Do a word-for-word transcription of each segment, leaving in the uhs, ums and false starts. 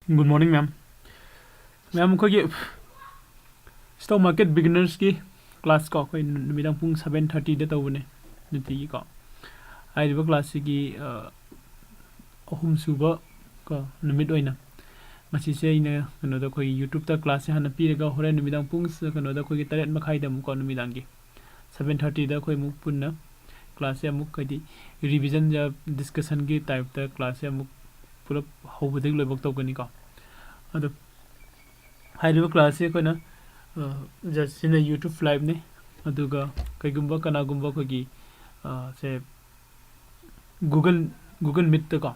Good morning, ma'am. Ma'am, ꯑꯩꯈꯣꯏꯒꯤ stock market beginnersꯀꯤ class ꯀꯣ, ꯑꯩꯈꯣꯏ ꯅꯨꯃꯤꯗꯥꯡ ꯄꯨꯡ seven thirtyꯗ ꯇꯧꯕꯅꯦ ꯅꯨꯡꯇꯤꯒꯤꯀꯣ꯫ ꯍꯥꯏꯔꯤꯕ classꯁꯤꯒꯤ, ꯑ, ꯑꯍꯨꯝꯁꯨꯕ ꯀꯣ ꯅꯨꯃꯤꯠ ꯑꯣꯏꯅ ꯉꯁꯤꯁꯦ ꯑꯩꯅ ꯀꯩꯅꯣꯗ ꯑꯩꯈꯣꯏꯒꯤ YouTubeꯇ classꯁꯦ ꯍꯥꯟꯅ ꯄꯤꯔꯒ ꯍꯣꯔꯦꯟ ꯅꯨꯃꯤꯗꯥꯡ ꯄꯨꯡ ꯁ-, ꯀꯩꯅꯣꯗ ꯑꯩꯈꯣꯏꯒꯤ ꯇꯔꯦꯠ ꯃꯈꯥꯏꯗ ꯑꯃꯨꯛꯀꯣ ꯅꯨꯃꯤꯗꯥꯡꯒꯤ seven thirtyꯗ ꯑꯩꯈꯣꯏ ꯑꯃꯨꯛ ꯄꯨꯟꯅ classꯁꯦ ꯑꯃꯨꯛ ꯍꯥꯏꯗꯤ revision discussionꯒꯤ typeꯇ classꯁꯦ ꯑꯃꯨꯛ ꯄꯨꯂꯞ ꯍꯧꯕꯗꯒꯤ ꯂꯣꯏꯕꯧ ꯇꯧꯒꯅꯤꯀꯣ꯫ ꯑꯗꯣ ꯍꯥꯏꯔꯤꯕ classꯁꯦ ꯑꯩꯈꯣꯏꯅ, ꯑ, just ꯁꯤꯅ YouTube liveꯅꯤ꯫ ꯑꯗꯨꯒ ꯀꯩꯒꯨꯝꯕ ꯀꯅꯥꯒꯨꯝꯕ ꯑꯩꯈꯣꯏꯒꯤ, ꯑ, ꯁꯦ Google, Google Meetꯇꯀꯣ,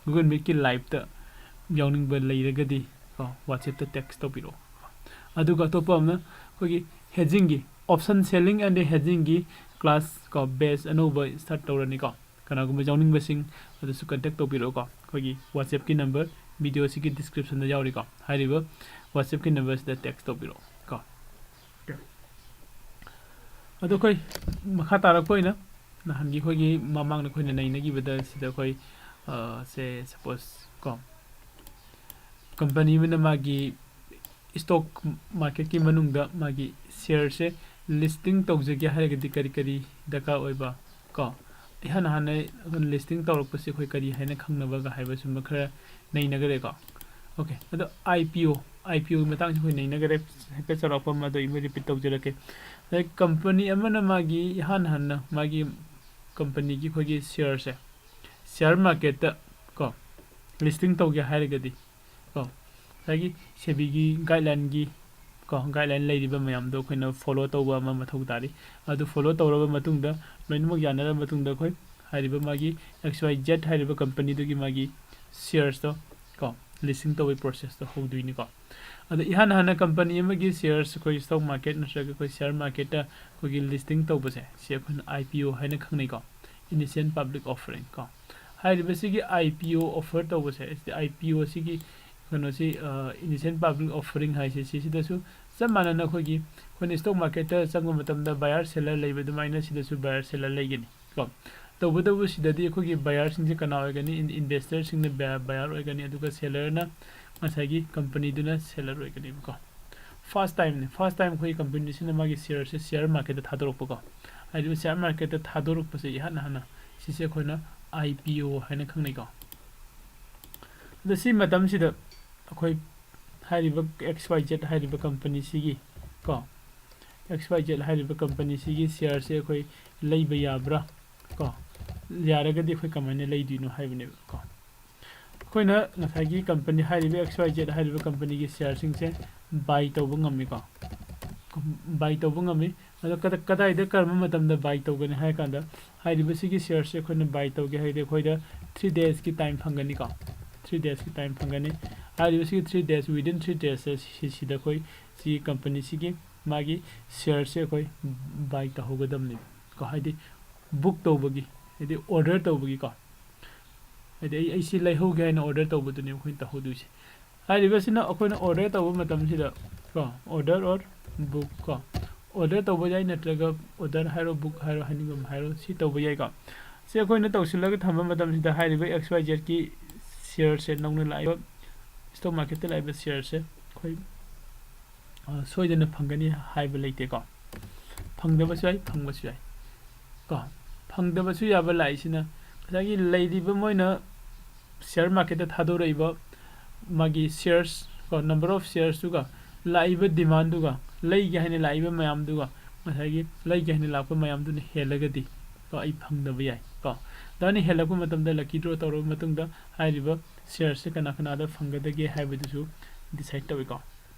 Google Meetꯀꯤ liveꯇ ꯌꯥꯎꯅꯤꯡꯕ ꯂꯩꯔꯒꯗꯤ ꯀꯣ, WhatsAppꯇ text ꯇꯧꯕꯤꯔꯛꯑꯣ꯫ ꯑꯗꯨꯒ ꯑꯇꯣꯞꯄ ꯑꯃꯅ ꯑꯩꯈꯣꯏꯒꯤ hedgingꯒꯤ, option selling and hedgingꯒꯤ class ꯀꯣ, batch ꯑꯅꯧꯕ start ꯇꯧꯔꯅꯤꯀꯣ꯫ ꯀꯅꯥꯒꯨꯝꯕ ꯌꯥꯎꯅꯤꯡꯕꯁꯤꯡ ꯑꯗꯨꯁꯨ contact ꯇꯧꯕꯤꯔꯛꯑꯣꯀꯣ꯫ ꯑꯩꯈꯣꯏꯒꯤ WhatsAppꯀꯤ number videoꯁꯤꯒꯤ descriptionꯗ ꯌꯥꯎꯔꯤꯀꯣ꯫ ꯍꯥꯏꯔꯤꯕ WhatsAppꯀꯤ numberꯁꯤꯗ text ꯇꯧꯕꯤꯔꯛꯑꯣ ꯀꯣ꯫ ꯑꯗꯣ ꯑꯩꯈꯣꯏ ꯃꯈꯥ ꯇꯥꯔꯛꯄ ꯑꯣꯏꯅ ꯅꯍꯥꯟꯒꯤ ꯑꯩꯈꯣꯏꯒꯤ ꯃꯃꯥꯡꯗ ꯑꯩꯈꯣꯏꯅ ꯅꯩꯅꯈꯤꯕꯗ ꯁꯤꯗ ꯑꯩꯈꯣꯏ, ꯑ, ꯁꯦ suppose ꯀꯣ, company ꯑꯃꯅ ꯃꯥꯒꯤ stock marketꯀꯤ ꯃꯅꯨꯡꯗ ꯃꯥꯒꯤ shareꯁꯦ listing ꯇꯧꯖꯒꯦ ꯍꯥꯏꯔꯒꯗꯤ ꯀꯔꯤ ꯀꯔꯤ ꯗꯔꯀꯥꯔ ꯑꯣꯏꯕ ꯀꯣ? ꯏꯍꯥꯟ ꯍꯥꯟꯅ listing ꯇꯧꯔꯛꯄꯁꯦ ꯑꯩꯈꯣꯏ ꯀꯔꯤ ꯍꯥꯏꯅ ꯈꯪꯅꯕꯒ ꯍꯥꯏꯕꯁꯤꯃ ꯈꯔ ꯅꯩꯅꯈ꯭ꯔꯦꯀꯣ꯫ Okay, ꯑꯗꯣ IPO, IPOꯒꯤ ꯃꯇꯥꯡꯁꯤ ꯑꯩꯈꯣꯏ ꯅꯩꯅꯈ꯭ꯔꯦ꯫ ꯍꯥꯏꯐꯦꯠ ꯆꯥꯎꯔꯥꯛꯄ ꯑꯃ ꯑꯗꯣ ꯑꯩ repeat ꯇꯧꯖꯔꯛꯀꯦ꯫ ꯑꯗꯩ company ꯑꯃꯅ ꯃꯥꯒꯤ ꯏꯍꯥꯟ ꯍꯥꯟꯅ ꯃꯥꯒꯤ companyꯒꯤ ꯑꯩꯈꯣꯏꯒꯤ shareꯁꯦ share marketꯇ ꯀꯣ listing ꯇꯧꯒꯦ ꯍꯥꯏꯔꯒꯗꯤ ꯀꯣ, ꯉꯁꯥꯏꯒꯤ SEBIꯒꯤ guidelineꯒꯤ ꯀꯣ, guideline ꯂꯩꯔꯤꯕ ꯃꯌꯥꯝꯗꯣ ꯑꯩꯈꯣꯏꯅ follow ꯇꯧꯕ ꯑꯃ ꯃꯊꯧ ꯇꯥꯔꯤ꯫ ꯑꯗꯨ follow ꯇꯧꯔꯕ ꯃꯇꯨꯡꯗ, ꯂꯣꯏꯅꯃꯛ ꯌꯥꯅꯔꯕ ꯃꯇꯨꯡꯗ, ꯑꯩꯈꯣꯏ ꯍꯥꯏꯔꯤꯕ ꯃꯥꯒꯤ XYZ ꯍꯥꯏꯔꯤꯕ companyꯗꯨꯒꯤ ꯃꯥꯒꯤ sharesꯇꯣ ꯀꯣ, listing ꯇꯧꯕꯒꯤ processꯇꯣ ꯍꯧꯗꯣꯏꯅꯤꯀꯣ꯫ ꯑꯗꯣ ꯏꯍꯥꯟ ꯍꯥꯟꯅ company ꯑꯃꯒꯤ shares ꯑꯩꯈꯣꯏ stock market ꯅꯠꯇ꯭ꯔꯒ ꯑꯩꯈꯣꯏ share marketꯇ ꯑꯩꯈꯣꯏꯒꯤ listing ꯇꯧꯕꯁꯦ, ꯁꯤ ꯑꯩꯈꯣꯏꯅ IPO ꯍꯥꯏꯅ ꯈꯪꯅꯩꯀꯣ, initial public offering ꯀꯣ꯫ ꯍꯥꯏꯔꯤꯕꯁꯤꯒꯤ IPO offer ꯇꯧꯕꯁꯦ, IPO ꯁꯤꯒꯤ ꯀꯩꯅꯣꯁꯤ, ꯑ, initial public offering ꯍꯥꯏꯁꯦ, ꯁꯤꯁꯤꯗꯁꯨ ꯆꯞ ꯃꯥꯟꯅꯅ ꯑꯩꯈꯣꯏꯒꯤ, ꯑꯩꯈꯣꯏꯅ stock marketꯇ ꯆꯪꯕ ꯃꯇꯝꯗ buyer seller ꯂꯩꯕ ꯑꯗꯨꯃꯥꯏꯅ ꯁꯤꯗꯁꯨ buyer seller ꯂꯩꯒꯅꯤ ꯀꯣ꯫ ꯇꯧꯕꯇꯕꯨ ꯁꯤꯗꯗꯤ ꯑꯩꯈꯣꯏꯒꯤ buyerꯁꯤꯡꯁꯦ ꯀꯅꯥ ꯑꯣꯏꯒꯅꯤ? In-, investorꯁꯤꯡꯅ buyer, buyer ꯑꯣꯏꯒꯅꯤ, ꯑꯗꯨꯒ sellerꯅ ꯉꯁꯥꯏꯒꯤ ꯀꯝꯄꯅꯤꯗꯨꯅ ꯁꯦꯂꯔ ꯑꯣꯏꯒꯅꯦꯕꯀꯣ꯫ ꯐꯥꯔꯁ ꯇꯥꯏꯝꯅꯤ, ꯐꯥꯔꯁ ꯇꯥꯏꯝ ꯑꯩꯈꯣꯏ ꯀꯝꯄꯅꯤꯁꯤꯅ ꯃꯥꯒꯤ ꯁꯤꯌꯔꯁꯦ ꯁꯤꯌꯔ ꯃꯥꯔꯀꯦꯠꯇ ꯊꯥꯗꯣꯔꯛꯄꯀꯣ꯫ ꯍꯥꯏꯔꯤꯕ ꯁꯤꯌꯔ ꯃꯥꯔꯀꯦꯠꯇ ꯊꯥꯗꯣꯔꯛꯄꯁꯦ ꯏꯍꯥꯟ ꯍꯥꯟꯅ ꯁꯤꯁꯦ ꯑꯩꯈꯣꯏꯅ IPO ꯍꯥꯏꯅ ꯈꯪꯅꯩꯀꯣ꯫ ꯑꯗꯣ ꯁꯤ ꯃꯇꯝꯁꯤꯗ ꯑꯩꯈꯣꯏ ꯍꯥꯏꯔꯤꯕ XYZ ꯍꯥꯏꯔꯤꯕ ꯀꯝꯄꯅꯤꯁꯤꯒꯤ ꯀꯣ, XYZ ꯍꯥꯏꯔꯤꯕ ꯀꯝꯄꯅꯤꯁꯤꯒꯤ ꯁꯤꯌꯔꯁꯦ ꯑꯩꯈꯣꯏ ꯂꯩꯕ ꯌꯥꯕ꯭ꯔꯥ ꯀꯣ? ꯌꯥꯔꯒꯗꯤ ꯑꯩꯈꯣꯏ ꯀꯃꯥꯏꯅ ꯂꯩꯗꯣꯏꯅꯣ ꯍꯥꯏꯕꯅꯦꯕ ꯀꯣ꯫ ꯑꯩꯈꯣꯏꯅ ꯉꯁꯥꯏꯒꯤ ꯀꯝꯄꯅꯤ ꯍꯥꯏꯔꯤꯕ XYZ ꯍꯥꯏꯔꯤꯕ ꯀꯝꯄꯅꯤꯒꯤ ꯁꯤꯌꯔꯁꯤꯡꯁꯦ ꯕꯥꯏ ꯇꯧꯕ ꯉꯝꯃꯤꯀꯣ꯫ ꯕꯥꯏ ꯇꯧꯕ ꯉꯝꯃꯤ꯫ ꯑꯗꯣ ꯀꯗꯥ-, ꯀꯗꯥꯏꯗ ꯀꯔꯝꯕ ꯃꯇꯝꯗ ꯕꯥꯏ ꯇꯧꯒꯅꯤ ꯍꯥꯏ ꯀꯥꯟꯗ, ꯍꯥꯏꯔꯤꯕꯁꯤꯒꯤ ꯁꯤꯌꯔꯁꯦ ꯑꯩꯈꯣꯏꯅ ꯕꯥꯏ ꯇꯧꯒꯦ ꯍꯥꯏꯔꯗꯤ ꯑꯩꯈꯣꯏꯗ ꯊ꯭ꯔꯤ ꯗꯦꯖꯀꯤ ꯇꯥꯏꯝ ꯐꯪꯒꯅꯤꯀꯣ꯫ ꯊ꯭ꯔꯤ ꯗꯦꯖꯀꯤ ꯇꯥꯏꯝ ꯐꯪꯒꯅꯤ꯫ ꯍꯥꯏꯔꯤꯕꯁꯤꯒꯤ three days, within three days ꯁꯤꯁꯤꯗ ꯑꯩꯈꯣꯏ ꯁꯤ ꯀꯝꯄꯅꯤꯁꯤꯒꯤ ꯃꯥꯒꯤ ꯁꯤꯌꯔꯁꯦ ꯑꯩꯈꯣꯏ ꯕꯥꯏ ꯇꯧꯍꯧꯒꯗꯕꯅꯦꯕ ꯀꯣ꯫ ꯍꯥꯏꯗꯤ ꯕꯨꯛ ꯇꯧꯕꯒꯤ, ꯍꯥꯏꯗꯤ ꯑꯣꯔꯗꯔ ꯇꯧꯕꯒꯤꯀꯣ꯫ ꯍꯥꯏꯗꯤ ꯑꯩ, ꯑꯩ ꯁꯤ ꯂꯩꯍꯧꯒꯦ ꯍꯥꯏꯅ ꯑꯣꯔꯗꯔ ꯇꯧꯕꯗꯨꯅꯦ ꯑꯩꯈꯣꯏꯅ ꯇꯧꯍꯧꯗꯣꯏꯁꯦ꯫ ꯍꯥꯏꯔꯤꯕꯁꯤꯅ ꯑꯩꯈꯣꯏꯅ ꯑꯣꯔꯗꯔ ꯇꯧꯕ ꯃꯇꯝꯁꯤꯗ ꯀꯣ, order or book ꯀꯣ, ꯑꯣꯔꯗꯔ ꯇꯧꯕ ꯌꯥꯏ, ꯅꯠꯇ꯭ꯔꯒ ꯑꯣꯔꯗꯔ ꯍꯥꯏꯔꯣ, ꯕꯨꯛ ꯍꯥꯏꯔꯣ, ꯍꯥꯏꯅꯤꯡꯕ ꯑꯃ ꯍꯥꯏꯔꯣ, ꯁꯤ ꯇꯧꯕ ꯌꯥꯏꯀꯣ꯫ ꯁꯤ ꯑꯩꯈꯣꯏꯅ ꯇꯧꯁꯤꯜꯂꯒ ꯊꯝꯕ ꯃꯇꯝꯁꯤꯗ ꯍꯥꯏꯔꯤꯕ XYZꯀꯤ ꯁꯤꯌꯔꯁꯦ, ꯅꯧꯅ ꯂꯥꯛꯏꯕ ꯁ꯭ꯇꯣꯛ ꯃꯥꯔꯀꯦꯠꯇ ꯂꯥꯛꯏꯕ ꯁꯤꯌꯔꯁꯦ ꯑꯩꯈꯣꯏ, ꯑ, ꯁꯣꯏꯗꯅ ꯐꯪꯒꯅꯤ ꯍꯥꯏꯕ ꯂꯩꯇꯦꯀꯣ꯫ ꯐꯪꯗꯕꯁꯨ ꯌꯥꯏ, ꯐꯪꯕꯁꯨ ꯌꯥꯏ ꯀꯣ꯫ ꯐꯪꯗꯕꯁꯨ ꯌꯥꯕ ꯂꯥꯛꯏꯁꯤꯅ ꯉꯁꯥꯏꯒꯤ ꯂꯩꯔꯤꯕ ꯃꯣꯏꯅ ꯁꯤꯌꯔ ꯃꯥꯔꯀꯦꯠꯇ ꯊꯥꯗꯣꯔꯛꯏꯕ ꯃꯥꯒꯤ ꯁꯤꯌꯔꯁ ꯀꯣ, number of sharesꯇꯨꯒ ꯂꯥꯛꯏꯕ ꯗꯤꯃꯥꯟꯗꯨꯒ, ꯂꯩꯒꯦ ꯍꯥꯏꯅ ꯂꯥꯛꯏꯕ ꯃꯌꯥꯝꯗꯨꯒ, ꯉꯁꯥꯏꯒꯤ ꯂꯩꯒꯦ ꯍꯥꯏꯅ ꯂꯥꯛꯄ ꯃꯌꯥꯝꯗꯨꯅ ꯍꯦꯜꯂꯒꯗꯤ ꯀꯣ, ꯑꯩ ꯐꯪꯗꯕ ꯌꯥꯏ ꯀꯣ꯫ ꯑꯗꯨꯃꯥꯏꯅ ꯍꯦꯜꯂꯛꯄ ꯃꯇꯝꯗ lucky draw ꯇꯧꯔꯕ ꯃꯇꯨꯡꯗ ꯍꯥꯏꯔꯤꯕ ꯁꯤꯌꯔꯁꯦ ꯀꯅꯥ ꯀꯅꯥꯗ ꯐꯪꯒꯗꯒꯦ ꯍꯥꯏꯕꯗꯨꯁꯨ ꯗꯤꯁꯥꯏꯠ ꯇꯧꯏꯀꯣ꯫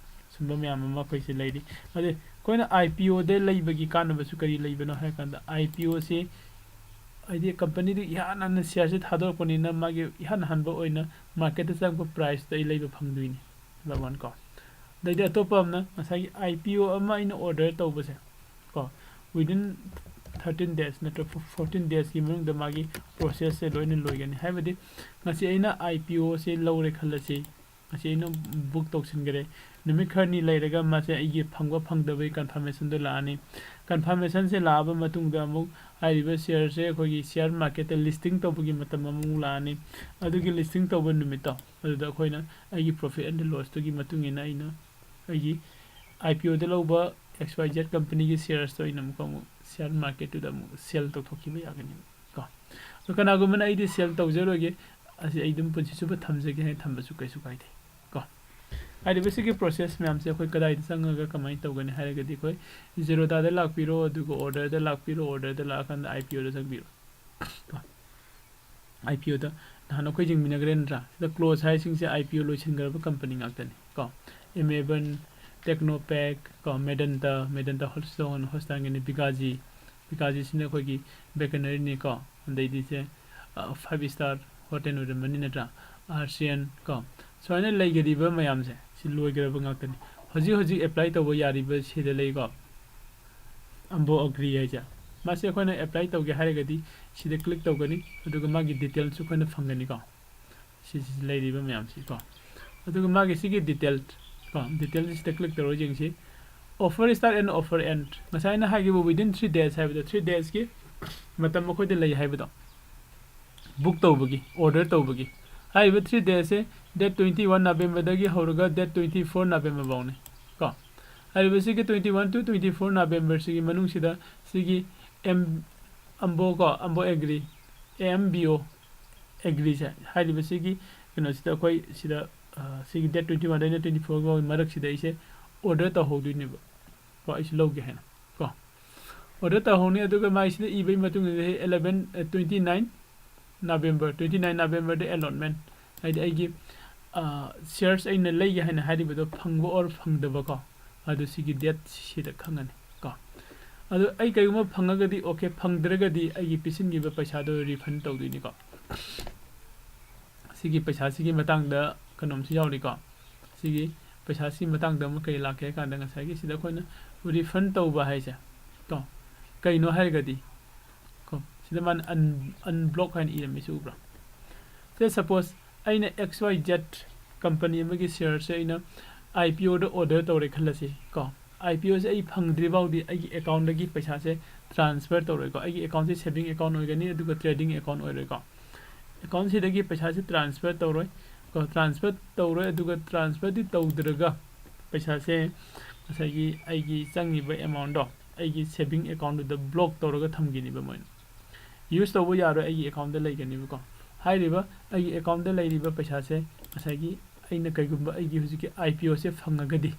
ꯁꯨꯝꯕ ꯃꯌꯥꯝ ꯑꯃ ꯑꯩꯈꯣꯏꯁꯦ ꯂꯩꯔꯤ꯫ ꯑꯗꯩ ꯑꯩꯈꯣꯏꯅ IPOꯗ ꯂꯩꯕꯒꯤ ꯀꯥꯟꯅꯕꯁꯨ ꯀꯔꯤ ꯂꯩꯕꯅꯣ ꯍꯥꯏꯔꯀꯥꯟꯗ, IPOꯁꯦ ꯍꯥꯏꯗꯤ ꯀꯝꯄꯅꯤꯗꯨ ꯏꯍꯥꯟ ꯍꯥꯟꯅ ꯁꯤꯌꯔꯁꯦ ꯊꯥꯗꯣꯔꯛꯄꯅꯤꯅ ꯃꯥꯒꯤ ꯏꯍꯥꯟ ꯍꯥꯟꯕ ꯑꯣꯏꯅ ꯃꯥꯔꯀꯦꯠꯇ ꯆꯪꯉꯛꯄ ꯄ꯭ꯔꯥꯏꯁꯇ ꯑꯩ ꯂꯩꯕ ꯐꯪꯗꯣꯏꯅꯤ, number one ꯀꯣ꯫ ꯑꯗꯩꯗꯤ ꯑꯇꯣꯞꯄ ꯑꯃꯅ ꯉꯁꯥꯏꯒꯤ IPO ꯑꯃ ꯑꯩꯅ ꯑꯣꯔꯗꯔ ꯇꯧꯕꯁꯦ ꯀꯣ, within thirteen days ꯅꯠꯇ꯭ꯔꯒ fourteen daysꯀꯤ ꯃꯅꯨꯡꯗ ꯃꯥꯒꯤ ꯄ꯭ꯔꯣꯁꯦꯁꯁꯦ ꯂꯣꯏꯅ ꯂꯣꯏꯒꯅꯤ꯫ ꯍꯥꯏꯕꯗꯤ ꯉꯁꯤ ꯑꯩꯅ IPOꯁꯦ ꯂꯧꯔꯦ ꯈꯜꯂꯁꯤ, ꯑꯁꯤ ꯑꯩꯅ ꯕꯨꯛ ꯇꯧꯁꯤꯟꯈꯔꯦ꯫ ꯅꯨꯃꯤꯠ ꯈꯔꯅꯤ ꯂꯩꯔꯒ ꯃꯥꯁꯦ ꯑꯩꯒꯤ ꯐꯪꯕ ꯐꯪꯗꯕꯒꯤ ꯀꯟꯐꯥꯔꯃꯦꯁꯟꯗꯣ ꯂꯥꯛꯑꯅꯤ꯫ ꯀꯟꯐꯥꯔꯃꯦꯁꯟꯁꯦ ꯂꯥꯛꯑꯕ ꯃꯇꯨꯡꯗ ꯑꯃꯨꯛ ꯍꯥꯏꯔꯤꯕ ꯁꯤꯌꯔꯁꯦ ꯑꯩꯈꯣꯏꯒꯤ ꯁꯤꯌꯔ ꯃꯥꯔꯀꯦꯠꯇ ꯂꯤꯁꯇꯤꯡ ꯇꯧꯕꯒꯤ ꯃꯇꯝ ꯑꯃꯨꯛ ꯂꯥꯛꯑꯅꯤ꯫ ꯑꯗꯨꯒꯤ ꯂꯤꯁꯇꯤꯡ ꯇꯧꯕ ꯅꯨꯃꯤꯠꯇꯣ ꯑꯗꯨꯗ ꯑꯩꯈꯣꯏꯅ ꯑꯩꯒꯤ ꯄ꯭ꯔꯣꯐꯤꯠ ꯑꯦꯟ ꯂꯣꯁꯇꯨꯒꯤ ꯃꯇꯨꯡ ꯏꯟꯅ ꯑꯩꯅ ꯑꯩꯒꯤ ꯑꯥꯏ ꯄꯤ ꯑꯣꯗ ꯂꯧꯕ ꯑꯦꯛꯁ ꯋꯥꯏ ꯖꯦꯠ ꯀꯝꯄꯅꯤꯒꯤ ꯁꯤꯌꯔꯁꯇꯣ ꯑꯩꯅ ꯑꯃꯨꯛꯀ ꯑꯃꯨꯛ ꯁꯤꯌꯥꯔ ꯃꯥꯔꯀꯦꯠꯇꯨꯗ ꯑꯃꯨꯛ ꯁꯦꯜ ꯇꯧꯊꯣꯛꯈꯤꯕ ꯌꯥꯒꯅꯤ ꯀꯣ꯫ ꯑꯗꯣ ꯀꯅꯥꯒꯨꯝꯕꯅ "ꯑꯩꯗꯤ ꯁꯦꯜ ꯇꯧꯖꯔꯣꯏꯒꯦ, ꯑꯁꯤ ꯑꯩ ꯑꯗꯨꯝ ꯄꯨꯟꯁꯤ ꯆꯨꯞꯄ ꯊꯝꯖꯒꯦ" ꯍꯥꯏꯅ ꯊꯝꯕꯁꯨ ꯀꯩꯁꯨ ꯀꯥꯏꯗꯦ ꯀꯣ꯫ ꯍꯥꯏꯔꯤꯕꯁꯤꯒꯤ ꯄ꯭ꯔꯣꯁꯦꯁ ꯃꯌꯥꯝꯁꯦ ꯑꯩꯈꯣꯏ ꯀꯗꯥꯏꯗ ꯆꯪꯉꯒ ꯀꯃꯥꯏꯅ ꯇꯧꯒꯅꯤ ꯍꯥꯏꯔꯒꯗꯤ, ꯑꯩꯈꯣꯏ ꯖꯤꯔꯣꯗꯥꯗ ꯂꯥꯛꯄꯤꯔꯣ, ꯑꯗꯨꯒ ꯑꯣꯔꯗꯔꯗ ꯂꯥꯛꯄꯤꯔꯣ, ꯑꯣꯔꯗꯔꯗ ꯂꯥꯛꯑꯀꯥꯟꯗ ꯑꯥꯏ ꯄꯤ ꯑꯣꯗ ꯆꯪꯕꯤꯔꯣ ꯀꯣ꯫ ꯑꯥꯏ ꯄꯤ ꯑꯣꯗ ꯅꯍꯥꯟ ꯑꯩꯈꯣꯏ ꯌꯦꯡꯃꯤꯟꯅꯈ꯭ꯔꯦ ꯅꯠꯇ꯭ꯔꯥ? ꯁꯤꯗ ꯀ꯭ꯂꯣꯖ ꯍꯥꯏꯁꯤꯡꯁꯦ ꯑꯥꯏ ꯄꯤ ꯑꯣ ꯂꯣꯏꯁꯤꯟꯈ꯭ꯔꯕ ꯀꯝꯄꯅꯤ ꯉꯥꯛꯇꯅꯤ ꯀꯣ꯫ ꯑꯦꯃꯦꯕꯟ, ꯇꯦꯛꯅꯣꯄꯦꯛ ꯀꯣ, ꯃꯦꯗꯟꯇ, ꯃꯦꯗꯟꯇ ꯍꯣꯁꯇꯣꯟ ꯍꯣꯁꯇꯥꯟꯒꯤꯅꯤ, ꯕꯤꯀꯥꯖꯤ, ꯕꯤꯀꯥꯖꯤꯁꯤꯅ ꯑꯩꯈꯣꯏꯒꯤ ꯕꯦꯀꯅꯔꯤꯅꯤ ꯀꯣ꯫ ꯑꯗꯩꯗꯤ ꯁꯦ, ꯑ, ꯐꯥꯏꯚ ꯁ꯭ꯇꯥꯔ ꯍꯣꯇꯦꯜ ꯑꯣꯏꯔꯝꯃꯅꯤ ꯅꯠꯇ꯭ꯔꯥ? ꯑꯥꯔꯁꯤꯌꯟ ꯀꯣ꯫ ꯁꯨꯃꯥꯏꯅ ꯂꯩꯒꯗꯤꯕ ꯃꯌꯥꯝꯁꯦ ꯁꯤ ꯂꯣꯏꯈ꯭ꯔꯕ ꯉꯥꯛꯇꯅꯤ꯫ ꯍꯧꯖꯤꯛ ꯍꯧꯖꯤꯛ ꯑꯦꯄ꯭ꯂꯥꯏ ꯇꯧꯕ ꯌꯥꯔꯤꯕ ꯁꯤꯗ ꯂꯩꯀꯣ, ꯑꯝꯕꯣ ꯑꯒ꯭ꯔꯤ ꯍꯥꯏꯁꯦ꯫ ꯃꯥꯁꯦ ꯑꯩꯈꯣꯏꯅ ꯑꯦꯄ꯭ꯂꯥꯏ ꯇꯧꯒꯦ ꯍꯥꯏꯔꯒꯗꯤ ꯁꯤꯗ ꯀ꯭ꯂꯤꯛ ꯇꯧꯒꯅꯤ, ꯑꯗꯨꯒ ꯃꯥꯒꯤ ꯗꯤꯇꯦꯜꯁꯨ ꯑꯩꯈꯣꯏꯅ ꯐꯪꯒꯅꯤꯀꯣ꯫ ꯁꯤꯁꯤ ꯂꯩꯔꯤꯕ ꯃꯌꯥꯝꯁꯤ ꯀꯣ꯫ ꯑꯗꯨꯒ ꯃꯥꯒꯤ ꯁꯤꯒꯤ ꯗꯤꯇꯦꯜ ꯀꯣ, ꯗꯤꯇꯦꯜꯁꯤ ꯁꯤꯗ ꯀ꯭ꯂꯤꯛ ꯇꯧꯔꯒ ꯌꯦꯡꯁꯤ꯫ Offer star and offer and. ꯉꯁꯥꯏ ꯑꯩꯅ ꯍꯥꯏꯈꯤꯕ within three days ꯍꯥꯏꯕꯗꯣ, ꯊ꯭ꯔꯤ ꯗꯦꯖꯀꯤ ꯃꯇꯝ ꯑꯩꯈꯣꯏꯗ ꯂꯩ ꯍꯥꯏꯕꯗꯣ꯫ ꯕꯨꯛ ꯇꯧꯕꯒꯤ, ꯑꯣꯔꯗꯔ ꯇꯧꯕꯒꯤ꯫ ꯍꯥꯏꯔꯤꯕ ꯊ꯭ꯔꯤ ꯗꯦꯖꯁꯦ date twenty one ꯅꯕꯦꯝꯕꯔꯗꯒꯤ ꯍꯧꯔꯒ date twenty four ꯅꯕꯦꯝꯕꯔ ꯐꯥꯎꯅꯤ ꯀꯣ꯫ ꯍꯥꯏꯔꯤꯕꯁꯤꯒꯤ twenty one to twenty four ꯅꯕꯦꯝꯕꯔꯁꯤꯒꯤ ꯃꯅꯨꯡꯁꯤꯗ ꯁꯤꯒꯤ ꯑꯦꯝ, ꯑꯝꯕꯣ ꯀꯣ, ꯑꯝꯕꯣ ꯑꯦꯒ꯭ꯔꯤ, ꯑꯦ ꯑꯦꯝ ꯕꯤ ꯑꯣ ꯑꯦꯒ꯭ꯔꯤꯁꯦ, ꯍꯥꯏꯔꯤꯕꯁꯤꯒꯤ ꯀꯩꯅꯣꯁꯤꯗ ꯑꯩꯈꯣꯏ ꯁꯤꯗ, ꯑ, ꯁꯤꯒꯤ date twenty one ꯗꯩꯅ twenty four ꯐꯥꯎꯒꯤ ꯃꯔꯛꯁꯤꯗ ꯑꯩꯁꯦ ꯑꯣꯔꯗꯔ ꯇꯧꯍꯧꯗꯣꯏꯅꯦꯕ ꯀꯣ, ꯑꯩꯁꯨ ꯂꯧꯒꯦ ꯍꯥꯏꯅ ꯀꯣ꯫ ꯑꯣꯔꯗꯔ ꯇꯧꯍꯧꯅꯤ, ꯑꯗꯨꯒ ꯃꯥꯏꯁꯤꯗ ꯏꯕꯒꯤ ꯃꯇꯨꯡ ꯏꯟꯅ eleven, ꯑ, twenty nine November, twenty nine ꯅꯕꯦꯝꯕꯔꯗ ꯑꯦꯂꯣꯠꯃꯦꯟ, ꯍꯥꯏꯗꯤ ꯑꯩꯒꯤ, ꯑ, ꯁꯤꯌꯔꯁ ꯑꯩꯅ ꯂꯩꯒꯦ ꯍꯥꯏꯅ ꯍꯥꯏꯔꯤꯕꯗꯣ ꯐꯪꯕ ꯑꯣꯔ ꯐꯪꯗꯕ ꯀꯣ, ꯑꯗꯨ ꯁꯤꯒꯤ ꯗꯦꯠ ꯁꯤꯗ ꯈꯪꯉꯅꯤ ꯀꯣ꯫ ꯑꯗꯣ ꯑꯩ ꯀꯩꯒꯨꯝꯕ ꯐꯪꯉꯒꯗꯤ ꯑꯣꯀꯦ, ꯐꯪꯗ꯭ꯔꯒꯗꯤ ꯑꯩꯒꯤ ꯄꯤꯁꯤꯟꯈꯤꯕ ꯄꯩꯁꯥꯗꯣ ꯔꯤꯐꯟ ꯇꯧꯗꯣꯏꯅꯤꯀꯣ꯫ ꯁꯤꯒꯤ ꯄꯩꯁꯥꯁꯤꯒꯤ ꯃꯇꯥꯡꯗ ꯀꯩꯅꯣꯝꯁꯨ ꯌꯥꯎꯔꯤꯀꯣ꯫ ꯁꯤꯒꯤ ꯄꯩꯁꯥꯁꯤꯒꯤ ꯃꯇꯥꯡꯗ ꯑꯃꯨꯛ ꯀꯩ ꯂꯥꯛꯀꯦ ꯍꯥꯏ ꯀꯥꯟꯗ, ꯉꯁꯥꯏꯒꯤ ꯁꯤꯗ ꯑꯩꯈꯣꯏꯅ ꯔꯤꯐꯟ ꯇꯧꯕ ꯍꯥꯏꯁꯦ ꯀꯣ, ꯀꯩꯅꯣ ꯍꯥꯏꯔꯒꯗꯤ ꯀꯣ, ꯁꯤꯗ ꯃꯥꯅ ꯑꯟ-, ꯑꯟꯕ꯭ꯂꯣꯛ ꯍꯥꯏꯅ ꯏꯔꯝꯃꯤꯁꯤ ꯎꯕ꯭ꯔꯥ? ꯁꯦ, ꯁꯄꯣꯁ ꯑꯩꯅ ꯑꯦꯛꯁ ꯋꯥꯏ ꯖꯦꯠ ꯀꯝꯄꯅꯤ ꯑꯃꯒꯤ ꯁꯤꯌꯔꯁꯦ ꯑꯩꯅ ꯑꯥꯏ ꯄꯤ ꯑꯣꯗ ꯑꯣꯔꯗꯔ ꯇꯧꯔꯦ ꯈꯜꯂꯁꯤ ꯀꯣ꯫ ꯑꯥꯏ ꯄꯤ ꯑꯣꯁꯦ ꯑꯩ ꯐꯪꯗ꯭ꯔꯤ ꯐꯥꯎꯗꯤ ꯑꯩꯒꯤ ꯑꯦꯀꯥꯎꯟꯗꯒꯤ ꯄꯩꯁꯥꯁꯦ ꯇ꯭ꯔꯥꯟꯁꯐꯔ ꯇꯧꯔꯣꯏꯀꯣ꯫ ꯑꯩꯒꯤ ꯑꯦꯀꯥꯎꯟꯁꯦ ꯁꯦꯚꯤꯡ ꯑꯦꯀꯥꯎꯟ ꯑꯣꯏꯒꯅꯤ, ꯑꯗꯨꯒ ꯇ꯭ꯔꯦꯗꯤꯡ ꯑꯦꯀꯥꯎꯟ ꯑꯣꯏꯔꯣꯏꯀꯣ꯫ ꯑꯦꯀꯥꯎꯟꯁꯤꯗꯒꯤ ꯄꯩꯁꯥꯁꯦ ꯇ꯭ꯔꯥꯟꯁꯐꯔ ꯇꯧꯔꯣꯏ ꯀꯣ꯫ ꯇ꯭ꯔꯥꯟꯁꯐꯔ ꯇꯧꯔꯣꯏ, ꯑꯗꯨꯒ ꯇ꯭ꯔꯥꯟꯁꯐꯔꯗꯤ ꯇꯧꯗ꯭ꯔꯒ ꯄꯩꯁꯥꯁꯦ ꯉꯁꯥꯏꯒꯤ ꯑꯩꯒꯤ ꯆꯪꯉꯤꯕ ꯑꯦꯃꯥꯎꯟꯗꯣ ꯑꯩꯒꯤ ꯁꯦꯚꯤꯡ ꯑꯦꯀꯥꯎꯟꯗꯨꯗ ꯕ꯭ꯂꯣꯛ ꯇꯧꯔꯒ ꯊꯝꯈꯤꯅꯤꯕ ꯃꯣꯏꯅ꯫ ꯌꯨꯁ ꯇꯧꯕ ꯌꯥꯔꯣꯏ, ꯑꯩꯒꯤ ꯑꯦꯀꯥꯎꯟꯗ ꯂꯩꯒꯅꯤꯕꯀꯣ꯫ ꯍꯥꯏꯔꯤꯕ ꯑꯩꯒꯤ ꯑꯦꯀꯥꯎꯟꯗ ꯂꯩꯔꯤꯕ ꯄꯩꯁꯥꯁꯦ ꯉꯁꯥꯏꯒꯤ ꯑꯩꯅ ꯀꯩꯒꯨꯝꯕ ꯑꯩꯒꯤ ꯍꯧꯖꯤꯛꯀꯤ ꯑꯥꯏ ꯄꯤ ꯑꯣꯁꯦ ꯐꯪꯉꯒꯗꯤ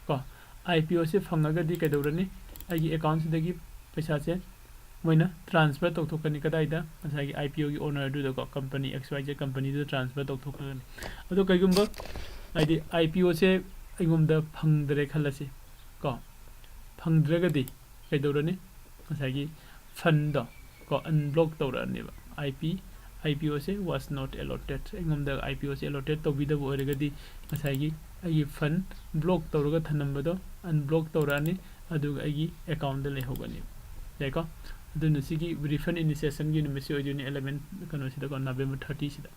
ꯀꯣ, ꯑꯥꯏ ꯄꯤ ꯑꯣꯁꯦ ꯐꯪꯉꯒꯗꯤ ꯀꯩꯗꯧꯔꯅꯤ? ꯑꯩꯒꯤ ꯑꯦꯀꯥꯎꯟꯁꯤꯗꯒꯤ ꯄꯩꯁꯥꯁꯦ ꯃꯣꯏꯅ ꯇ꯭ꯔꯥꯟꯁꯐꯔ ꯇꯧꯊꯣꯛꯀꯅꯤ꯫ ꯀꯗꯥꯏꯗ? ꯉꯁꯥꯏꯒꯤ ꯑꯥꯏ ꯄꯤ ꯑꯣꯒꯤ ꯑꯣꯅꯔꯗꯨꯗꯀꯣ, ꯀꯝꯄꯅꯤ ꯑꯦꯛꯁ ꯋꯥꯏ ꯖꯦꯠ ꯀꯝꯄꯅꯤꯗꯨꯗ ꯇ꯭ꯔꯥꯟꯁꯐꯔ ꯇꯧꯊꯣꯛꯈ꯭ꯔꯒꯅꯤ꯫ ꯑꯗꯣ ꯀꯩꯒꯨꯝꯕ ꯍꯥꯏꯗꯤ ꯑꯥꯏ ꯄꯤ ꯑꯣꯁꯦ ꯑꯩꯉꯣꯟꯗ ꯐꯪꯗ꯭ꯔꯦ ꯈꯜꯂꯁꯤ ꯀꯣ, ꯐꯪꯗ꯭ꯔꯒꯗꯤ ꯀꯩꯗꯧꯔꯅꯤ? ꯉꯁꯥꯏꯒꯤ ꯐꯟꯗꯣ ꯀꯣ ꯑꯟꯕ꯭ꯂꯣꯛ ꯇꯧꯔꯛꯑꯅꯦꯕ꯫ ꯑꯥꯏ ꯄꯤ, ꯑꯥꯏ ꯄꯤ ꯑꯣꯁꯦ was not allotted, ꯑꯩꯉꯣꯟꯗ ꯑꯥꯏ ꯄꯤ ꯑꯣꯁꯦ ꯑꯦꯂꯣꯇꯦꯠ ꯇꯧꯕꯤꯗꯕ ꯑꯣꯏꯔꯒꯗꯤ ꯉꯁꯥꯏꯒꯤ ꯑꯩꯒꯤ ꯐꯟ ꯕ꯭ꯂꯣꯛ ꯇꯧꯔꯒ ꯊꯝꯂꯝꯕꯗꯣ ꯑꯟꯕ꯭ꯂꯣꯛ ꯇꯧꯔꯛꯑꯅꯤ, ꯑꯗꯨꯒ ꯑꯩꯒꯤ ꯑꯦꯀꯥꯎꯟꯗ ꯂꯩꯍꯧꯒꯅꯤ꯫ ꯌꯥꯏꯀꯣ? ꯑꯗꯨꯅ ꯁꯤꯒꯤ ꯔꯤꯐꯟ ꯏꯅꯤꯁꯤꯌꯦꯁꯟꯒꯤ ꯅꯨꯃꯤꯠꯁꯦ ꯑꯣꯏꯗꯣꯏꯅꯤ, ꯑꯦꯂꯚꯦꯟ ꯀꯩꯅꯣꯁꯤꯗꯀꯣ, ꯅꯕꯦꯝꯕꯔ ꯊꯥꯔꯇꯤꯁꯤꯗ꯫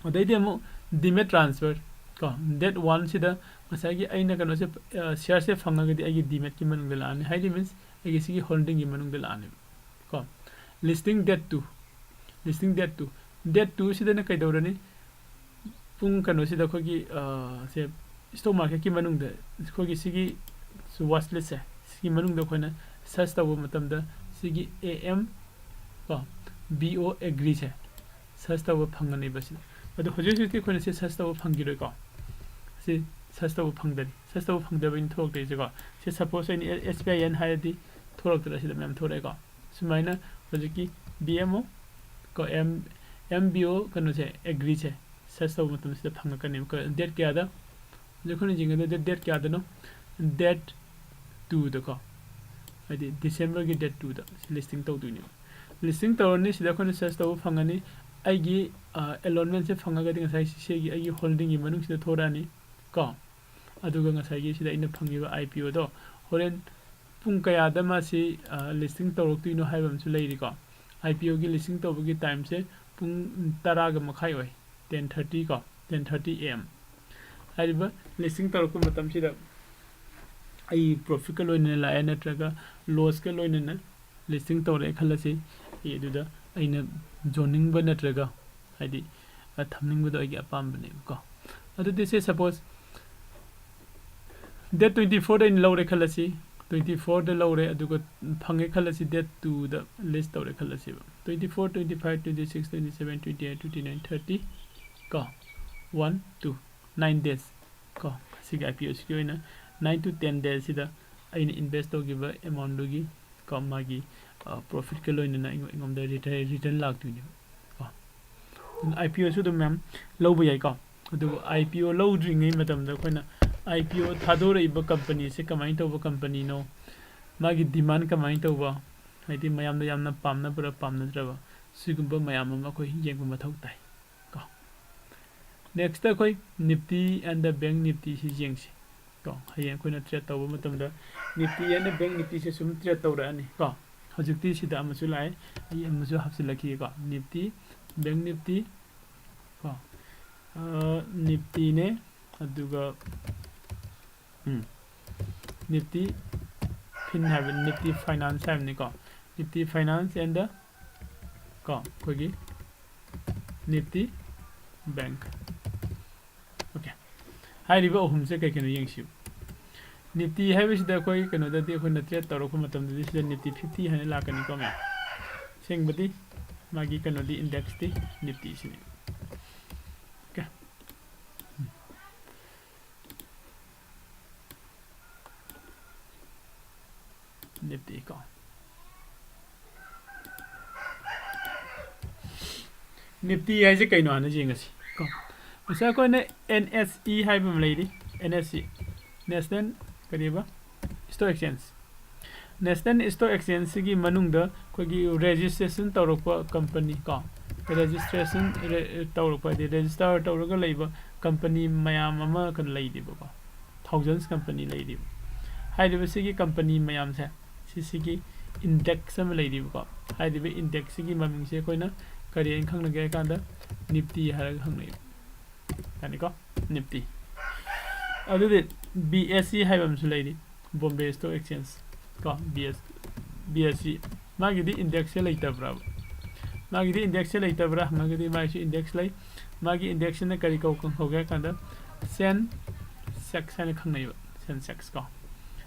ꯑꯗꯩꯗꯤ ꯑꯃꯨꯛ ꯗꯤꯃꯦꯠ ꯇ꯭ꯔꯥꯟꯁꯐꯔ ꯀꯣ, ꯗꯦꯠ ꯋꯥꯟꯁꯤꯗ ꯉꯁꯥꯏꯒꯤ ꯑꯩꯅ ꯀꯩꯅꯣꯁꯦ, ꯑ, ꯁꯤꯌꯔꯁꯦ ꯐꯪꯉꯒꯗꯤ ꯑꯩꯒꯤ ꯗꯤꯃꯦꯠꯀꯤ ꯃꯅꯨꯡꯗ ꯂꯥꯛꯑꯅꯤ꯫ ꯍꯥꯏꯗꯤ ꯃꯤꯟꯁ ꯑꯩꯒꯤ ꯁꯤꯒꯤ ꯍꯣꯜꯗꯤꯡꯒꯤ ꯃꯅꯨꯡꯗ ꯂꯥꯛꯑꯅꯦꯕ ꯀꯣ꯫ Listing date two, listing date two, date ꯇꯨꯁꯤꯗꯅ ꯀꯩꯗꯧꯔꯅꯤ? ꯄꯨꯡ ꯀꯩꯅꯣꯁꯤꯗ ꯑꯩꯈꯣꯏꯒꯤ, ꯑ, ꯁꯦ ꯏꯁꯇꯣꯛ ꯃꯥꯔꯀꯦꯠꯀꯤ ꯃꯅꯨꯡꯗ ꯑꯩꯈꯣꯏꯒꯤ ꯁꯤꯒꯤ ꯋꯥꯆ ꯂꯤꯁꯁꯦ, ꯁꯤꯒꯤ ꯃꯅꯨꯡꯗ ꯑꯩꯈꯣꯏꯅ ꯁꯔꯆ ꯇꯧꯕ ꯃꯇꯝꯗ ꯁꯤꯒꯤ ꯑꯦ ꯑꯦꯝ ꯀꯣ, ꯕꯤ ꯑꯣ ꯑꯦꯒ꯭ꯔꯤꯁꯦ ꯁꯔꯆ ꯇꯧꯕ ꯐꯪꯒꯅꯦꯕ ꯁꯤꯗ꯫ ꯑꯗꯣ ꯍꯧꯖꯤꯛ ꯍꯧꯖꯤꯛꯇꯤ ꯑꯩꯈꯣꯏꯅ ꯁꯤ ꯁꯔꯆ ꯇꯧꯕ ꯐꯪꯈꯤꯔꯣꯏꯀꯣ꯫ ꯁꯤ ꯁꯔꯆ ꯇꯧꯕ ꯐꯪꯗꯔꯤ꯫ ꯁꯔꯆ ꯇꯧꯕ ꯐꯪꯗꯕꯩꯅ ꯊꯣꯛꯂꯛꯇ꯭ꯔꯤꯁꯦꯀꯣ꯫ ꯁꯤ ꯁꯄꯣꯁ ꯑꯩꯅ ꯑꯦꯁ ꯕꯤ ꯑꯥꯏ ꯑꯦꯟ ꯍꯥꯏꯔꯗꯤ ꯊꯣꯛꯂꯛꯇ꯭ꯔꯥ? ꯁꯤꯗ ꯃꯌꯥꯝ ꯊꯣꯛꯂꯛꯑꯦꯀꯣ꯫ ꯁꯨꯃꯥꯏꯅ ꯍꯧꯖꯤꯛꯀꯤ ꯕꯤ ꯑꯦꯝ ꯑꯣ ꯀꯣ, ꯑꯦꯝ, ꯑꯦꯝ ꯕꯤ ꯑꯣ ꯀꯩꯅꯣꯁꯦ, ꯑꯦꯒ꯭ꯔꯤꯁꯦ ꯁꯔꯆ ꯇꯧꯕ ꯃꯇꯝꯁꯤꯗ ꯐꯪꯉꯛꯀꯅꯦꯕ꯫ ꯗꯦꯠ ꯀꯌꯥꯗ? ꯍꯧꯖꯤꯛ ꯑꯩꯈꯣꯏꯅ ꯌꯦꯡꯒꯗꯕ ꯗꯦꯠ ꯀꯌꯥꯗꯅꯣ? ꯗꯦꯠ ꯇꯨꯗꯀꯣ, ꯍꯥꯏꯗꯤ ꯗꯤꯁꯦꯝꯕꯔꯒꯤ ꯗꯦꯠ ꯇꯨꯗ ꯁꯤ ꯂꯤꯁꯇꯤꯡ ꯇꯧꯗꯣꯏꯅꯦꯕ꯫ ꯂꯤꯁꯇꯤꯡ ꯇꯧꯔꯅꯤ, ꯁꯤꯗ ꯑꯩꯈꯣꯏꯅ ꯁꯔꯆ ꯇꯧꯕ ꯐꯪꯒꯅꯤ꯫ ꯑꯩꯒꯤ, ꯑ, ꯑꯦꯂꯣꯠꯃꯦꯟꯁꯦ ꯐꯪꯉꯒꯗꯤ ꯉꯁꯥꯏ ꯁꯤꯒꯤ ꯑꯩꯒꯤ ꯍꯣꯜꯗꯤꯡꯒꯤ ꯃꯅꯨꯡꯁꯤꯗ ꯊꯣꯔꯛꯑꯅꯤ ꯀꯣ꯫ ꯑꯗꯨꯒ ꯉꯁꯥꯏꯒꯤ ꯁꯤꯗ ꯑꯩꯅ ꯐꯪꯉꯤꯕ ꯑꯥꯏ ꯄꯤ ꯑꯣꯗꯣ ꯍꯣꯔꯦꯟ ꯄꯨꯡ ꯀꯌꯥꯗ ꯃꯥꯁꯤ, ꯑ, ꯂꯤꯁꯇꯤꯡ ꯇꯧꯔꯛꯇꯣꯏꯅꯣ ꯍꯥꯏꯕ ꯑꯃꯁꯨ ꯂꯩꯔꯤꯀꯣ꯫ ꯑꯥꯏ ꯄꯤ ꯑꯣꯒꯤ ꯂꯤꯁꯇꯤꯡ ꯇꯧꯕꯒꯤ ꯇꯥꯏꯝꯁꯦ ꯄꯨꯡ ꯇꯔꯥꯒ ꯃꯈꯥꯏ ꯑꯣꯏ꯫ ten thirty ꯀꯣ, ten thirty A M꯫ ꯍꯥꯏꯔꯤꯕ listing ꯇꯧꯔꯛꯄ ꯃꯇꯝꯁꯤꯗ ꯑꯩ profitꯀ ꯂꯣꯏꯅꯅ ꯂꯥꯛꯑꯦ ꯅꯠꯇ꯭ꯔꯒ lossꯀ ꯂꯣꯏꯅꯅ listing ꯇꯧꯔꯛꯑꯦ ꯈꯜꯂꯁꯤ꯫ ꯑꯩ ꯑꯗꯨꯗ ꯑꯩꯅ ꯌꯣꯟꯅꯤꯡꯕ ꯅꯠꯇ꯭ꯔꯒ ꯍꯥꯏꯗꯤ, ꯑ, ꯊꯝꯅꯤꯡꯕꯗꯣ ꯑꯩꯒꯤ ꯑꯄꯥꯝꯕꯅꯦꯕꯀꯣ꯫ ꯑꯗꯨꯗꯤ ꯁꯦ suppose date twenty fourꯗ ꯑꯩꯅ ꯂꯧꯔꯦ ꯈꯜꯂꯁꯤ, twenty fourꯗ ꯂꯧꯔꯦ ꯑꯗꯨꯒ ꯐꯪꯉꯦ ꯈꯜꯂꯁꯤ, date twoꯗ list ꯇꯧꯔꯦ ꯈꯜꯂꯁꯦꯕ꯫ Twenty four, twenty five, twenty six, twenty seven, twenty eight, twenty nine, thirty ꯀꯣ, one, two, nine days ꯀꯣ꯫ ꯁꯤꯒꯤ IPOꯁꯤꯒꯤ ꯑꯣꯏꯅ nine to ten daysꯁꯤꯗ ꯑꯩꯅ invest ꯇꯧꯈꯤꯕ amountꯗꯨꯒꯤ ꯀꯣ, ꯃꯥꯒꯤ, ꯑ, profitꯀ ꯂꯣꯏꯅꯅ ꯑꯩꯉꯣꯟ-, ꯑꯩꯉꯣꯟꯗ return, return ꯂꯥꯛꯇꯣꯏꯅꯦꯕ ꯀꯣ꯫ ꯑꯗꯨꯅ IPOꯁꯨ ꯑꯗꯨꯝ ꯃꯌꯥꯝ ꯂꯧꯕ ꯌꯥꯏꯀꯣ꯫ ꯑꯗꯨꯕꯨ IPO ꯂꯧꯗ꯭ꯔꯤꯉꯩ ꯃꯇꯝꯗ ꯑꯩꯈꯣꯏꯅ IPO ꯊꯥꯗꯣꯔꯛꯏꯕ companyꯁꯦ ꯀꯃꯥꯏꯅ ꯇꯧꯕ companyꯅꯣ, ꯃꯥꯒꯤ demand ꯀꯃꯥꯏꯅ ꯇꯧꯕ, ꯍꯥꯏꯗꯤ ꯃꯌꯥꯝꯅ ꯌꯥꯝꯅ ꯄꯥꯝꯅꯕ꯭ꯔꯥ ꯄꯥꯝꯅꯗ꯭ꯔꯕ, ꯁꯤꯒꯨꯝꯕ ꯃꯌꯥꯝ ꯑꯃ ꯑꯩꯈꯣꯏ ꯌꯦꯡꯕ ꯃꯊꯧ ꯇꯥꯏ ꯀꯣ꯫ Next ꯑꯩꯈꯣꯏ Nifty and the Bank Niftyꯁꯤ ꯌꯦꯡꯁꯤ ꯀꯣ꯫ ꯍꯌꯦꯡ ꯑꯩꯈꯣꯏꯅ trade ꯇꯧꯕ ꯃꯇꯝꯗ Nifty and the Bank Niftyꯁꯦ ꯁꯨꯝ trade ꯇꯧꯔꯛꯑꯅꯤ ꯀꯣ꯫ ꯍꯧꯖꯤꯛꯇꯤ ꯁꯤꯗ ꯑꯃꯁꯨ ꯂꯥꯛꯑꯦ, ꯑꯩ ꯑꯃꯁꯨ ꯍꯥꯞꯆꯤꯜꯂꯛꯈꯤꯒꯦꯀꯣ꯫ Nifty, Bank Nifty ꯀꯣ, ꯑ, Niftyꯅꯦ, ꯑꯗꯨꯒ, ꯎꯝ, Nifty Fin ꯍꯥꯏꯕ, Nifty Finance ꯍꯥꯏꯕꯅꯤꯀꯣ꯫ Nifty Finance and the ꯀꯣ, ꯑꯩꯈꯣꯏꯒꯤ Nifty Bank꯫ Okay, ꯍꯥꯏꯔꯤꯕ ꯑꯍꯨꯝꯁꯦ ꯀꯩ ꯀꯩꯅꯣ ꯌꯦꯡꯁꯤꯕ꯫ Nifty ꯍꯥꯏꯕꯁꯤꯗ ꯑꯩꯈꯣꯏ ꯀꯩꯅꯣꯗꯗꯤ, ꯑꯩꯈꯣꯏꯅ trade ꯇꯧꯔꯛꯄ ꯃꯇꯝꯗꯗꯤ ꯁꯤꯗ Nifty fifty ꯍꯥꯏꯅ ꯂꯥꯛꯀꯅꯤꯀꯣ ꯃꯌꯥꯝ꯫ ꯑꯁꯦꯡꯕꯗꯤ ꯃꯥꯒꯤ ꯀꯩꯅꯣꯗꯤ, indexꯇꯤ Niftyꯁꯤꯅꯤ꯫ Okay꯫ Nifty ꯀꯣ꯫ Nifty ꯍꯥꯏꯁꯦ ꯀꯩꯅꯣ ꯍꯥꯟꯅ ꯌꯦꯡꯉꯁꯤ ꯀꯣ꯫ ꯉꯁꯥꯏ ꯑꯩꯈꯣꯏꯅ NSE ꯍꯥꯏꯕ ꯑꯃ ꯂꯩꯔꯤ, NSE, National ꯀꯔꯤꯕ? Stock Exchange꯫ National Stock Exchangeꯁꯤꯒꯤ ꯃꯅꯨꯡꯗ ꯑꯩꯈꯣꯏꯒꯤ registration ꯇꯧꯔꯛꯄ company ꯀꯣ, registration ꯔꯦ-, ꯇꯧꯔꯛꯄ ꯍꯥꯏꯗꯤ register ꯇꯧꯔꯒ ꯂꯩꯕ company ꯃꯌꯥꯝ ꯑꯃ ꯀꯩꯅꯣ ꯂꯩꯔꯤꯕꯀꯣ, thousands company ꯂꯩꯔꯤꯕ꯫ ꯍꯥꯏꯔꯤꯕꯁꯤꯒꯤ company ꯃꯌꯥꯝꯁꯦ, ꯁꯤꯁꯤꯒꯤ index ꯑꯃ ꯂꯩꯔꯤꯕꯀꯣ꯫ ꯍꯥꯏꯔꯤꯕ indexꯁꯤꯒꯤ ꯃꯃꯤꯡꯁꯦ ꯑꯩꯈꯣꯏꯅ ꯀꯔꯤ ꯍꯥꯏꯅ ꯈꯪꯅꯒꯦ ꯍꯥꯏ ꯀꯥꯟꯗ ꯅꯤꯐꯇꯤ ꯍꯥꯏꯔꯒ ꯈꯪꯅꯩ꯫ ꯌꯥꯅꯤꯀꯣ? ꯅꯤꯐꯇꯤ꯫ ꯑꯗꯨꯗꯤ ꯕꯤ ꯑꯦꯁ ꯁꯤ ꯍꯥꯏꯕ ꯑꯃꯁꯨ ꯂꯩꯔꯤ, ꯕꯣꯝꯕꯦ ꯁ꯭ꯇꯣꯛ ꯑꯦꯛꯁꯆꯦꯟꯖ ꯀꯣ, ꯕꯤ ꯑꯦꯁ ꯕꯤ ꯑꯦꯁ ꯁꯤ꯫ ꯃꯥꯒꯤꯗꯤ ꯏꯟꯗꯦꯛꯁꯁꯦ ꯂꯩꯇꯕ꯭ꯔꯕ? ꯃꯥꯒꯤꯗꯤ ꯏꯟꯗꯦꯛꯁꯁꯦ ꯂꯩꯇꯕ꯭ꯔꯥ ꯍꯪꯉꯒꯗꯤ ꯃꯥꯒꯤꯁꯨ ꯏꯟꯗꯦꯛꯁ ꯂꯩ꯫ ꯃꯥꯒꯤ ꯏꯟꯗꯦꯛꯁꯁꯤꯅ ꯀꯔꯤ ꯀꯧ ꯀꯧꯒꯦ ꯍꯥꯏ ꯀꯥꯟꯗ ꯁꯦꯟꯁꯦꯛꯁ ꯍꯥꯏꯅ ꯈꯪꯅꯩꯕ, ꯁꯦꯟꯁꯦꯛꯁ ꯀꯣ꯫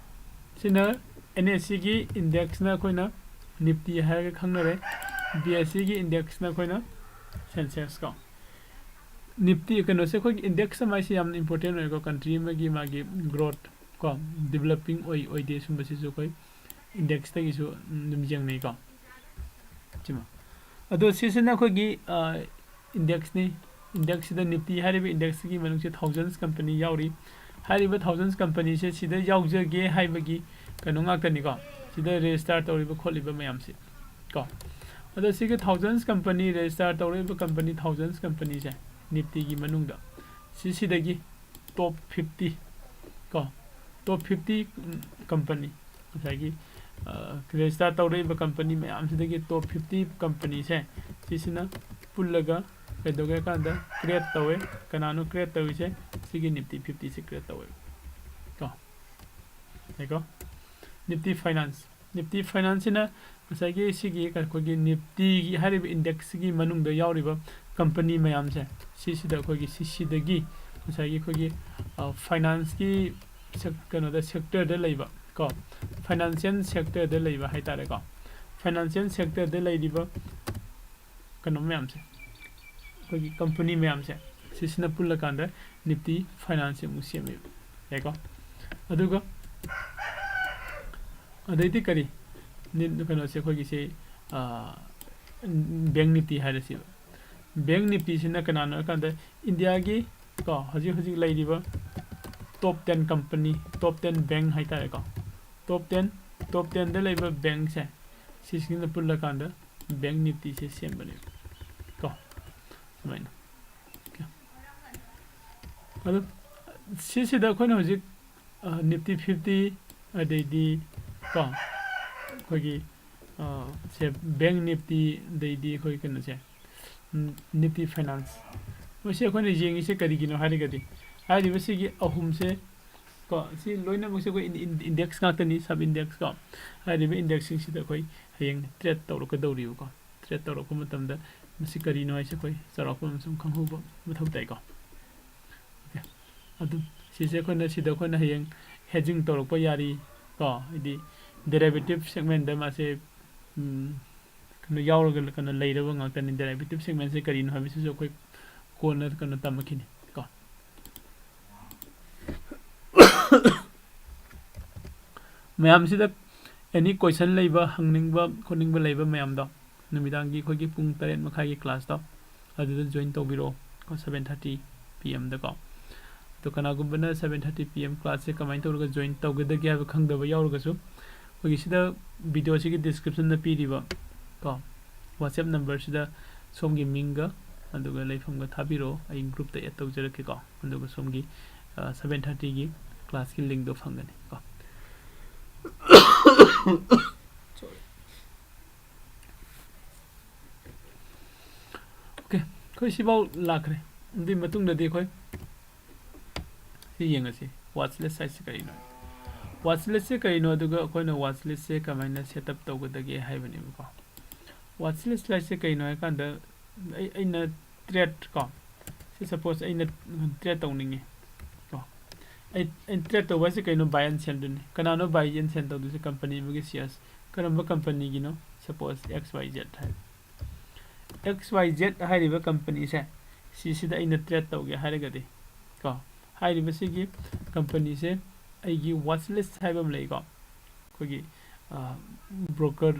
ꯁꯤꯅ ꯑꯦꯟ ꯑꯦꯁ ꯁꯤꯒꯤ ꯏꯟꯗꯦꯛꯁꯅ ꯑꯩꯈꯣꯏꯅ ꯅꯤꯐꯇꯤ ꯍꯥꯏꯔꯒ ꯈꯪꯅꯔꯦ, ꯕꯤ ꯑꯦꯁ ꯁꯤꯒꯤ ꯏꯟꯗꯦꯛꯁꯅ ꯑꯩꯈꯣꯏꯅ ꯁꯦꯟꯁꯦꯛꯁ ꯀꯣ꯫ ꯅꯤꯐꯇꯤ ꯀꯩꯅꯣꯁꯦ ꯑꯩꯈꯣꯏꯒꯤ ꯏꯟꯗꯦꯛꯁ ꯑꯃ ꯍꯥꯏꯁꯦ ꯌꯥꯝꯅ ꯏꯝꯄꯣꯔꯇꯦꯟ ꯑꯣꯏꯀꯣ, ꯀꯟꯇ꯭ꯔꯤ ꯑꯃꯒꯤ ꯃꯥꯒꯤ ꯒ꯭ꯔꯣꯠ ꯀꯣ, ꯗꯤꯕꯂꯞꯄꯤꯡ ꯑꯣꯏ ꯑꯣꯏꯗꯦ ꯁꯨꯝꯕꯁꯤꯁꯨ ꯑꯩꯈꯣꯏ ꯏꯟꯗꯦꯛꯁꯇꯒꯤꯁꯨ ꯑꯗꯨꯝ ꯌꯦꯡꯅꯩꯀꯣ꯫ ꯁꯤꯃ꯫ ꯑꯗꯣ ꯁꯤꯁꯤꯅ ꯑꯩꯈꯣꯏꯒꯤ, ꯑ, ꯏꯟꯗꯦꯛꯁꯅꯤ꯫ ꯏꯟꯗꯦꯛꯁꯁꯤꯗ ꯅꯤꯐꯇꯤ ꯍꯥꯏꯔꯤꯕ ꯏꯟꯗꯦꯛꯁꯁꯤꯒꯤ ꯃꯅꯨꯡꯁꯦ ꯊꯥꯎꯖꯟꯁ ꯀꯝꯄꯅꯤ ꯌꯥꯎꯔꯤ꯫ ꯍꯥꯏꯔꯤꯕ ꯊꯥꯎꯖꯟꯁ ꯀꯝꯄꯅꯤꯁꯦ ꯁꯤꯗ ꯌꯥꯎꯖꯒꯦ ꯍꯥꯏꯕꯒꯤ ꯀꯩꯅꯣ ꯉꯥꯛꯇꯅꯤꯀꯣ꯫ ꯁꯤꯗ ꯔꯦꯖꯤꯁꯇꯥꯔ ꯇꯧꯔꯤꯕ ꯈꯣꯠꯂꯤꯕ ꯃꯌꯥꯝꯁꯦ ꯀꯣ꯫ ꯑꯗꯣ ꯁꯤꯒꯤ ꯊꯥꯎꯖꯟꯁ ꯀꯝꯄꯅꯤ, ꯔꯦꯖꯤꯁꯇꯥꯔ ꯇꯧꯔꯤꯕ ꯀꯝꯄꯅꯤ ꯊꯥꯎꯖꯟꯁ ꯀꯝꯄꯅꯤꯁꯦ ꯅꯤꯐꯇꯤꯒꯤ ꯃꯅꯨꯡꯗ ꯁꯤꯁꯤꯗꯒꯤ ꯇꯣꯞ ꯐꯤꯐꯇꯤ ꯀꯣ, ꯇꯣꯞ ꯐꯤꯐꯇꯤ ꯀꯝꯄꯅꯤ, ꯉꯁꯥꯏꯒꯤ, ꯑ, ꯔꯦꯖꯤꯁꯇꯥꯔ ꯇꯧꯔꯛꯏꯕ ꯀꯝꯄꯅꯤ ꯃꯌꯥꯝꯁꯤꯗꯒꯤ ꯇꯣꯞ ꯐꯤꯐꯇꯤ ꯀꯝꯄꯅꯤꯁꯦ ꯁꯤꯁꯤꯅ ꯄꯨꯜꯂꯒ ꯀꯩꯗꯧꯒꯦ ꯍꯥꯏ ꯀꯥꯟꯗ ꯀ꯭ꯔꯤꯌꯦꯠ ꯇꯧꯋꯦ꯫ ꯀꯅꯥꯅꯣ ꯀ꯭ꯔꯤꯌꯦꯠ ꯇꯧꯔꯤꯁꯦ? ꯁꯤꯒꯤ ꯅꯤꯐꯇꯤ ꯐꯤꯐꯇꯤꯁꯦ ꯀ꯭ꯔꯤꯌꯦꯠ ꯇꯧꯋꯦꯕ ꯀꯣ꯫ ꯌꯥꯏꯀꯣ? Nifty finance. ꯅꯤꯐꯇꯤ ꯐꯥꯏꯅꯥꯟꯁꯁꯤꯅ ꯉꯁꯥꯏꯒꯤ ꯁꯤꯒꯤ ꯑꯩꯈꯣꯏꯒꯤ ꯅꯤꯐꯇꯤꯒꯤ ꯍꯥꯏꯔꯤꯕ ꯏꯟꯗꯦꯛꯁꯁꯤꯒꯤ ꯃꯅꯨꯡꯗ ꯌꯥꯎꯔꯤꯕ ꯀꯝꯄꯅꯤ ꯃꯌꯥꯝꯁꯦ, ꯁꯤꯁꯤꯗ ꯑꯩꯈꯣꯏꯒꯤ ꯁꯤꯁꯤꯗꯒꯤ ꯉꯁꯥꯏꯒꯤ ꯑꯩꯈꯣꯏꯒꯤ, ꯑ, ꯐꯥꯏꯅꯥꯟꯁꯀꯤ ꯁꯦꯛ-, ꯀꯩꯅꯣꯗ, ꯁꯦꯛꯇꯔꯗ ꯂꯩꯕ ꯀꯣ, ꯐꯥꯏꯅꯥꯟꯁꯤꯌꯦꯜ ꯁꯦꯛꯇꯔꯗ ꯂꯩꯕ ꯍꯥꯏꯇꯥꯔꯦꯀꯣ, ꯐꯥꯏꯅꯥꯟꯁꯤꯌꯦꯜ ꯁꯦꯛꯇꯔꯗ ꯂꯩꯔꯤꯕ ꯀꯩꯅꯣ ꯃꯌꯥꯝꯁꯦ, ꯑꯩꯈꯣꯏꯒꯤ ꯀꯝꯄꯅꯤ ꯃꯌꯥꯝꯁꯦ, ꯁꯤꯁꯤꯅ ꯄꯨꯜꯂꯀꯥꯟꯗ ꯅꯤꯐꯇꯤ ꯐꯥꯏꯅꯥꯟꯁꯁꯦ ꯑꯃꯨꯛ ꯁꯦꯝꯃꯦꯕ꯫ ꯌꯥꯏꯀꯣ? ꯑꯗꯨꯒ ꯑꯗꯩꯗꯤ ꯀꯔꯤ? ꯅꯤ-, ꯀꯩꯅꯣꯁꯦ ꯑꯩꯈꯣꯏꯒꯤꯁꯦ, ꯑ, ꯕꯦꯡ ꯅꯤꯐꯇꯤ ꯍꯥꯏꯔꯁꯦꯕ꯫ ꯕꯦꯡ ꯅꯤꯐꯇꯤꯁꯤꯅ ꯀꯅꯥꯅꯣ ꯍꯥꯏ ꯀꯥꯟꯗ ꯏꯟꯗꯤꯌꯥꯒꯤ ꯀꯣ, ꯍꯧꯖꯤꯛ ꯍꯧꯖꯤꯛ ꯂꯩꯔꯤꯕ ꯇꯣꯞ ꯇꯦꯟ ꯀꯝꯄꯅꯤ, ꯇꯣꯞ ꯇꯦꯟ ꯕꯦꯡ ꯍꯥꯏꯇꯥꯔꯦꯀꯣ꯫ ꯇꯣꯞ ꯇꯦꯟ, ꯇꯣꯞ ꯇꯦꯟꯗ ꯂꯩꯕ ꯕꯦꯡꯁꯦ, ꯁꯤꯁꯤꯡꯅ ꯄꯨꯜꯂꯀꯥꯟꯗ ꯕꯦꯡ ꯅꯤꯐꯇꯤꯁꯦ ꯁꯦꯝꯕꯅꯦꯕ ꯀꯣ, ꯁꯨꯃꯥꯏꯅ꯫ ꯑꯣꯀꯦ꯫ ꯑꯗꯨ ꯁꯤꯁꯤꯗ ꯑꯩꯈꯣꯏꯅ ꯍꯧꯖꯤꯛ, ꯑ, ꯅꯤꯐꯇꯤ ꯐꯤꯐꯇꯤ, ꯑꯗꯩꯗꯤ ꯀꯣ, ꯑꯩꯈꯣꯏꯒꯤ, ꯑ, ꯁꯦ ꯕꯦꯡ ꯅꯤꯐꯇꯤ, ꯑꯗꯩꯗꯤ ꯑꯩꯈꯣꯏ ꯀꯩꯅꯣꯁꯦ, ꯅꯤꯇꯤ ꯐꯥꯏꯅꯥꯟꯁ꯫ ꯃꯁꯤ ꯑꯩꯈꯣꯏꯅ ꯌꯦꯡꯉꯤꯁꯦ ꯀꯔꯤꯒꯤꯅꯣ ꯍꯥꯏꯔꯒꯗꯤ, ꯍꯥꯏꯔꯤꯕꯁꯤꯒꯤ ꯑꯍꯨꯝꯁꯦ ꯀꯣ, ꯁꯤ ꯂꯣꯏꯅꯃꯛꯁꯦ ꯑꯩꯈꯣꯏ ꯏꯟꯗꯦꯛꯁ ꯉꯥꯛꯇꯅꯤ, ꯁꯕ ꯏꯟꯗꯦꯛꯁ ꯀꯣ꯫ ꯍꯥꯏꯔꯤꯕ ꯏꯟꯗꯦꯛꯁꯁꯤꯡꯁꯤꯗ ꯑꯩꯈꯣꯏ ꯍꯌꯦꯡ ꯇ꯭ꯔꯦꯠ ꯇꯧꯔꯛꯀꯗꯧꯔꯤꯕꯀꯣ꯫ ꯇ꯭ꯔꯦꯠ ꯇꯧꯔꯛꯄ ꯃꯇꯝꯗ ꯃꯁꯤ ꯀꯔꯤꯅꯣ ꯍꯥꯏꯁꯦ ꯑꯩꯈꯣꯏ ꯆꯥꯎꯔꯥꯛꯄ ꯑꯃ ꯁꯨꯝ ꯈꯪꯍꯧꯕ ꯃꯊꯧ ꯇꯥꯏꯀꯣ꯫ ꯑꯣꯀꯦ, ꯑꯗꯨ ꯁꯤꯁꯦ ꯑꯩꯈꯣꯏꯅ ꯁꯤꯗ ꯑꯩꯈꯣꯏꯅ ꯍꯌꯦꯡ ꯍꯦꯖꯤꯡ ꯇꯧꯔꯛꯄ ꯌꯥꯔꯤ ꯀꯣ, ꯍꯥꯏꯗꯤ ꯗꯦꯔꯥꯏꯚꯦꯇꯤꯞ ꯁꯦꯒꯃꯦꯟꯗ ꯃꯥꯁꯦ ꯎꯝ, ꯀꯩꯅꯣ ꯌꯥꯎꯔꯒ ꯀꯩꯅꯣ ꯂꯩꯔꯕ ꯉꯥꯛꯇꯅꯤ꯫ ꯗꯦꯔꯥꯏꯚꯦꯇꯤꯞ ꯁꯦꯒꯃꯦꯟꯁꯦ ꯀꯔꯤꯅꯣ ꯍꯥꯏꯕꯁꯤꯁꯨ ꯑꯩꯈꯣꯏ ꯀꯣꯟꯅ ꯀꯩꯅꯣ ꯇꯝꯃꯛꯈꯤꯅꯤ ꯀꯣ꯫ ꯃꯌꯥꯝꯁꯤꯗ ꯑꯦꯅꯤ ꯀꯣꯏꯁꯟ ꯂꯩꯕ, ꯍꯪꯅꯤꯡꯕ ꯈꯣꯠꯅꯤꯡꯕ ꯂꯩꯕ ꯃꯌꯥꯝꯗꯣ ꯅꯨꯃꯤꯗꯥꯡꯒꯤ ꯑꯩꯈꯣꯏꯒꯤ ꯄꯨꯡ ꯇꯔꯦꯠ ꯃꯈꯥꯏꯒꯤ ꯀ꯭ꯂꯥꯁꯇꯣ ꯑꯗꯨꯗ ꯖꯣꯏꯟ ꯇꯧꯕꯤꯔꯛꯑꯣ ꯀꯣ, ꯁꯕꯦꯟ ꯊꯥꯔꯇꯤ ꯄꯤ ꯑꯦꯝꯗꯀꯣ꯫ ꯑꯗꯣ ꯀꯅꯥꯒꯨꯝꯕꯅ ꯁꯕꯦꯟ ꯊꯥꯔꯇꯤ ꯄꯤ ꯑꯦꯝ ꯀ꯭ꯂꯥꯁꯁꯦ ꯀꯃꯥꯏꯅ ꯇꯧꯔꯒ ꯖꯣꯏꯟ ꯇꯧꯒꯗꯒꯦ ꯍꯥꯏꯕ ꯈꯪꯗꯕ ꯌꯥꯎꯔꯒꯁꯨ, ꯑꯩꯈꯣꯏꯒꯤ ꯁꯤꯗ ꯚꯤꯗꯤꯑꯣꯁꯤꯒꯤ ꯗꯤꯁꯀ꯭ꯔꯤꯞꯁꯟꯗ ꯄꯤꯔꯤꯕ ꯀꯣ ꯋꯥꯆꯦꯞ ꯅꯝꯕꯔꯁꯤꯗ ꯁꯣꯝꯒꯤ ꯃꯤꯡꯒ ꯑꯗꯨꯒ ꯂꯩꯐꯝꯒ ꯊꯥꯕꯤꯔꯛꯑꯣ, ꯑꯩ ꯒ꯭ꯔꯨꯞꯇ ꯑꯦꯗ ꯇꯧꯖꯔꯛꯀꯦꯀꯣ꯫ ꯑꯗꯨꯒ ꯁꯣꯝꯒꯤ ꯁꯕꯦꯟ ꯊꯥꯔꯇꯤꯒꯤ ꯀ꯭ꯂꯥꯁꯀꯤ ꯂꯤꯡꯗꯣ ꯐꯪꯒꯅꯤ ꯀꯣ꯫ Sorry. ꯑꯣꯀꯦ, ꯑꯩꯈꯣꯏ ꯁꯤꯐꯥꯎ ꯂꯥꯛꯈ꯭ꯔꯦ꯫ ꯑꯗꯨꯒꯤ ꯃꯇꯨꯡꯗꯗꯤ ꯑꯩꯈꯣꯏ ꯁꯤ ꯌꯦꯡꯉꯁꯤ, ꯋꯥꯠꯆ ꯂꯤꯁ ꯍꯥꯏꯁꯤ ꯀꯔꯤꯅꯣ? ꯋꯥꯠꯆ ꯂꯤꯁꯁꯦ ꯀꯔꯤꯅꯣ, ꯑꯗꯨꯒ ꯑꯩꯈꯣꯏꯅ ꯋꯥꯠꯆ ꯂꯤꯁꯁꯦ ꯀꯃꯥꯏꯅ ꯁꯦꯠ ꯑꯞ ꯇꯧꯒꯗꯒꯦ ꯍꯥꯏꯕꯅꯦꯕꯀꯣ꯫ ꯋꯥꯠꯆ ꯂꯤꯁ ꯍꯥꯏꯁꯦ ꯀꯩꯅꯣ ꯍꯥꯏꯀꯥꯟꯗ, ꯑꯩ, ꯑꯩꯅ ꯇ꯭ꯔꯦꯠ ꯀꯣ, ꯁꯤ ꯁꯄꯣꯁ ꯑꯩꯅ ꯇ꯭ꯔꯦꯠ ꯇꯧꯅꯤꯡꯉꯤ ꯀꯣ꯫ ꯑꯩ, ꯑꯩꯅ ꯇ꯭ꯔꯦꯠ ꯇꯧꯕ ꯍꯥꯏꯁꯦ ꯀꯩꯅꯣ? ꯕꯥꯏ ꯑꯦꯟ ꯁꯦꯜꯗꯨꯅꯤ꯫ ꯀꯅꯥꯅꯣ ꯕꯥꯏ ꯑꯦꯟ ꯁꯦꯜ ꯇꯧꯗꯣꯏꯁꯦ? ꯀꯝꯄꯅꯤ ꯑꯃꯒꯤ ꯁꯤꯌꯔꯁ꯫ ꯀꯔꯝꯕ ꯀꯝꯄꯅꯤꯒꯤꯅꯣ? ꯁꯄꯣꯁ ꯑꯦꯛꯁ ꯋꯥꯏ ꯖꯦꯠ ꯍꯥꯏ꯫ ꯑꯦꯛꯁ ꯋꯥꯏ ꯖꯦꯠ ꯍꯥꯏꯔꯤꯕ ꯀꯝꯄꯅꯤꯁꯦ, ꯁꯤꯁꯤꯗ ꯑꯩꯅ ꯇ꯭ꯔꯦꯠ ꯇꯧꯒꯦ ꯍꯥꯏꯔꯒꯗꯤ ꯀꯣ, ꯍꯥꯏꯔꯤꯕꯁꯤꯒꯤ ꯀꯝꯄꯅꯤꯁꯦ ꯑꯩꯒꯤ ꯋꯥꯠꯆ ꯂꯤꯁ ꯍꯥꯏꯕ ꯑꯃ ꯂꯩꯀꯣ꯫ ꯑꯩꯈꯣꯏꯒꯤ ꯕ꯭ꯔꯣꯀꯔ,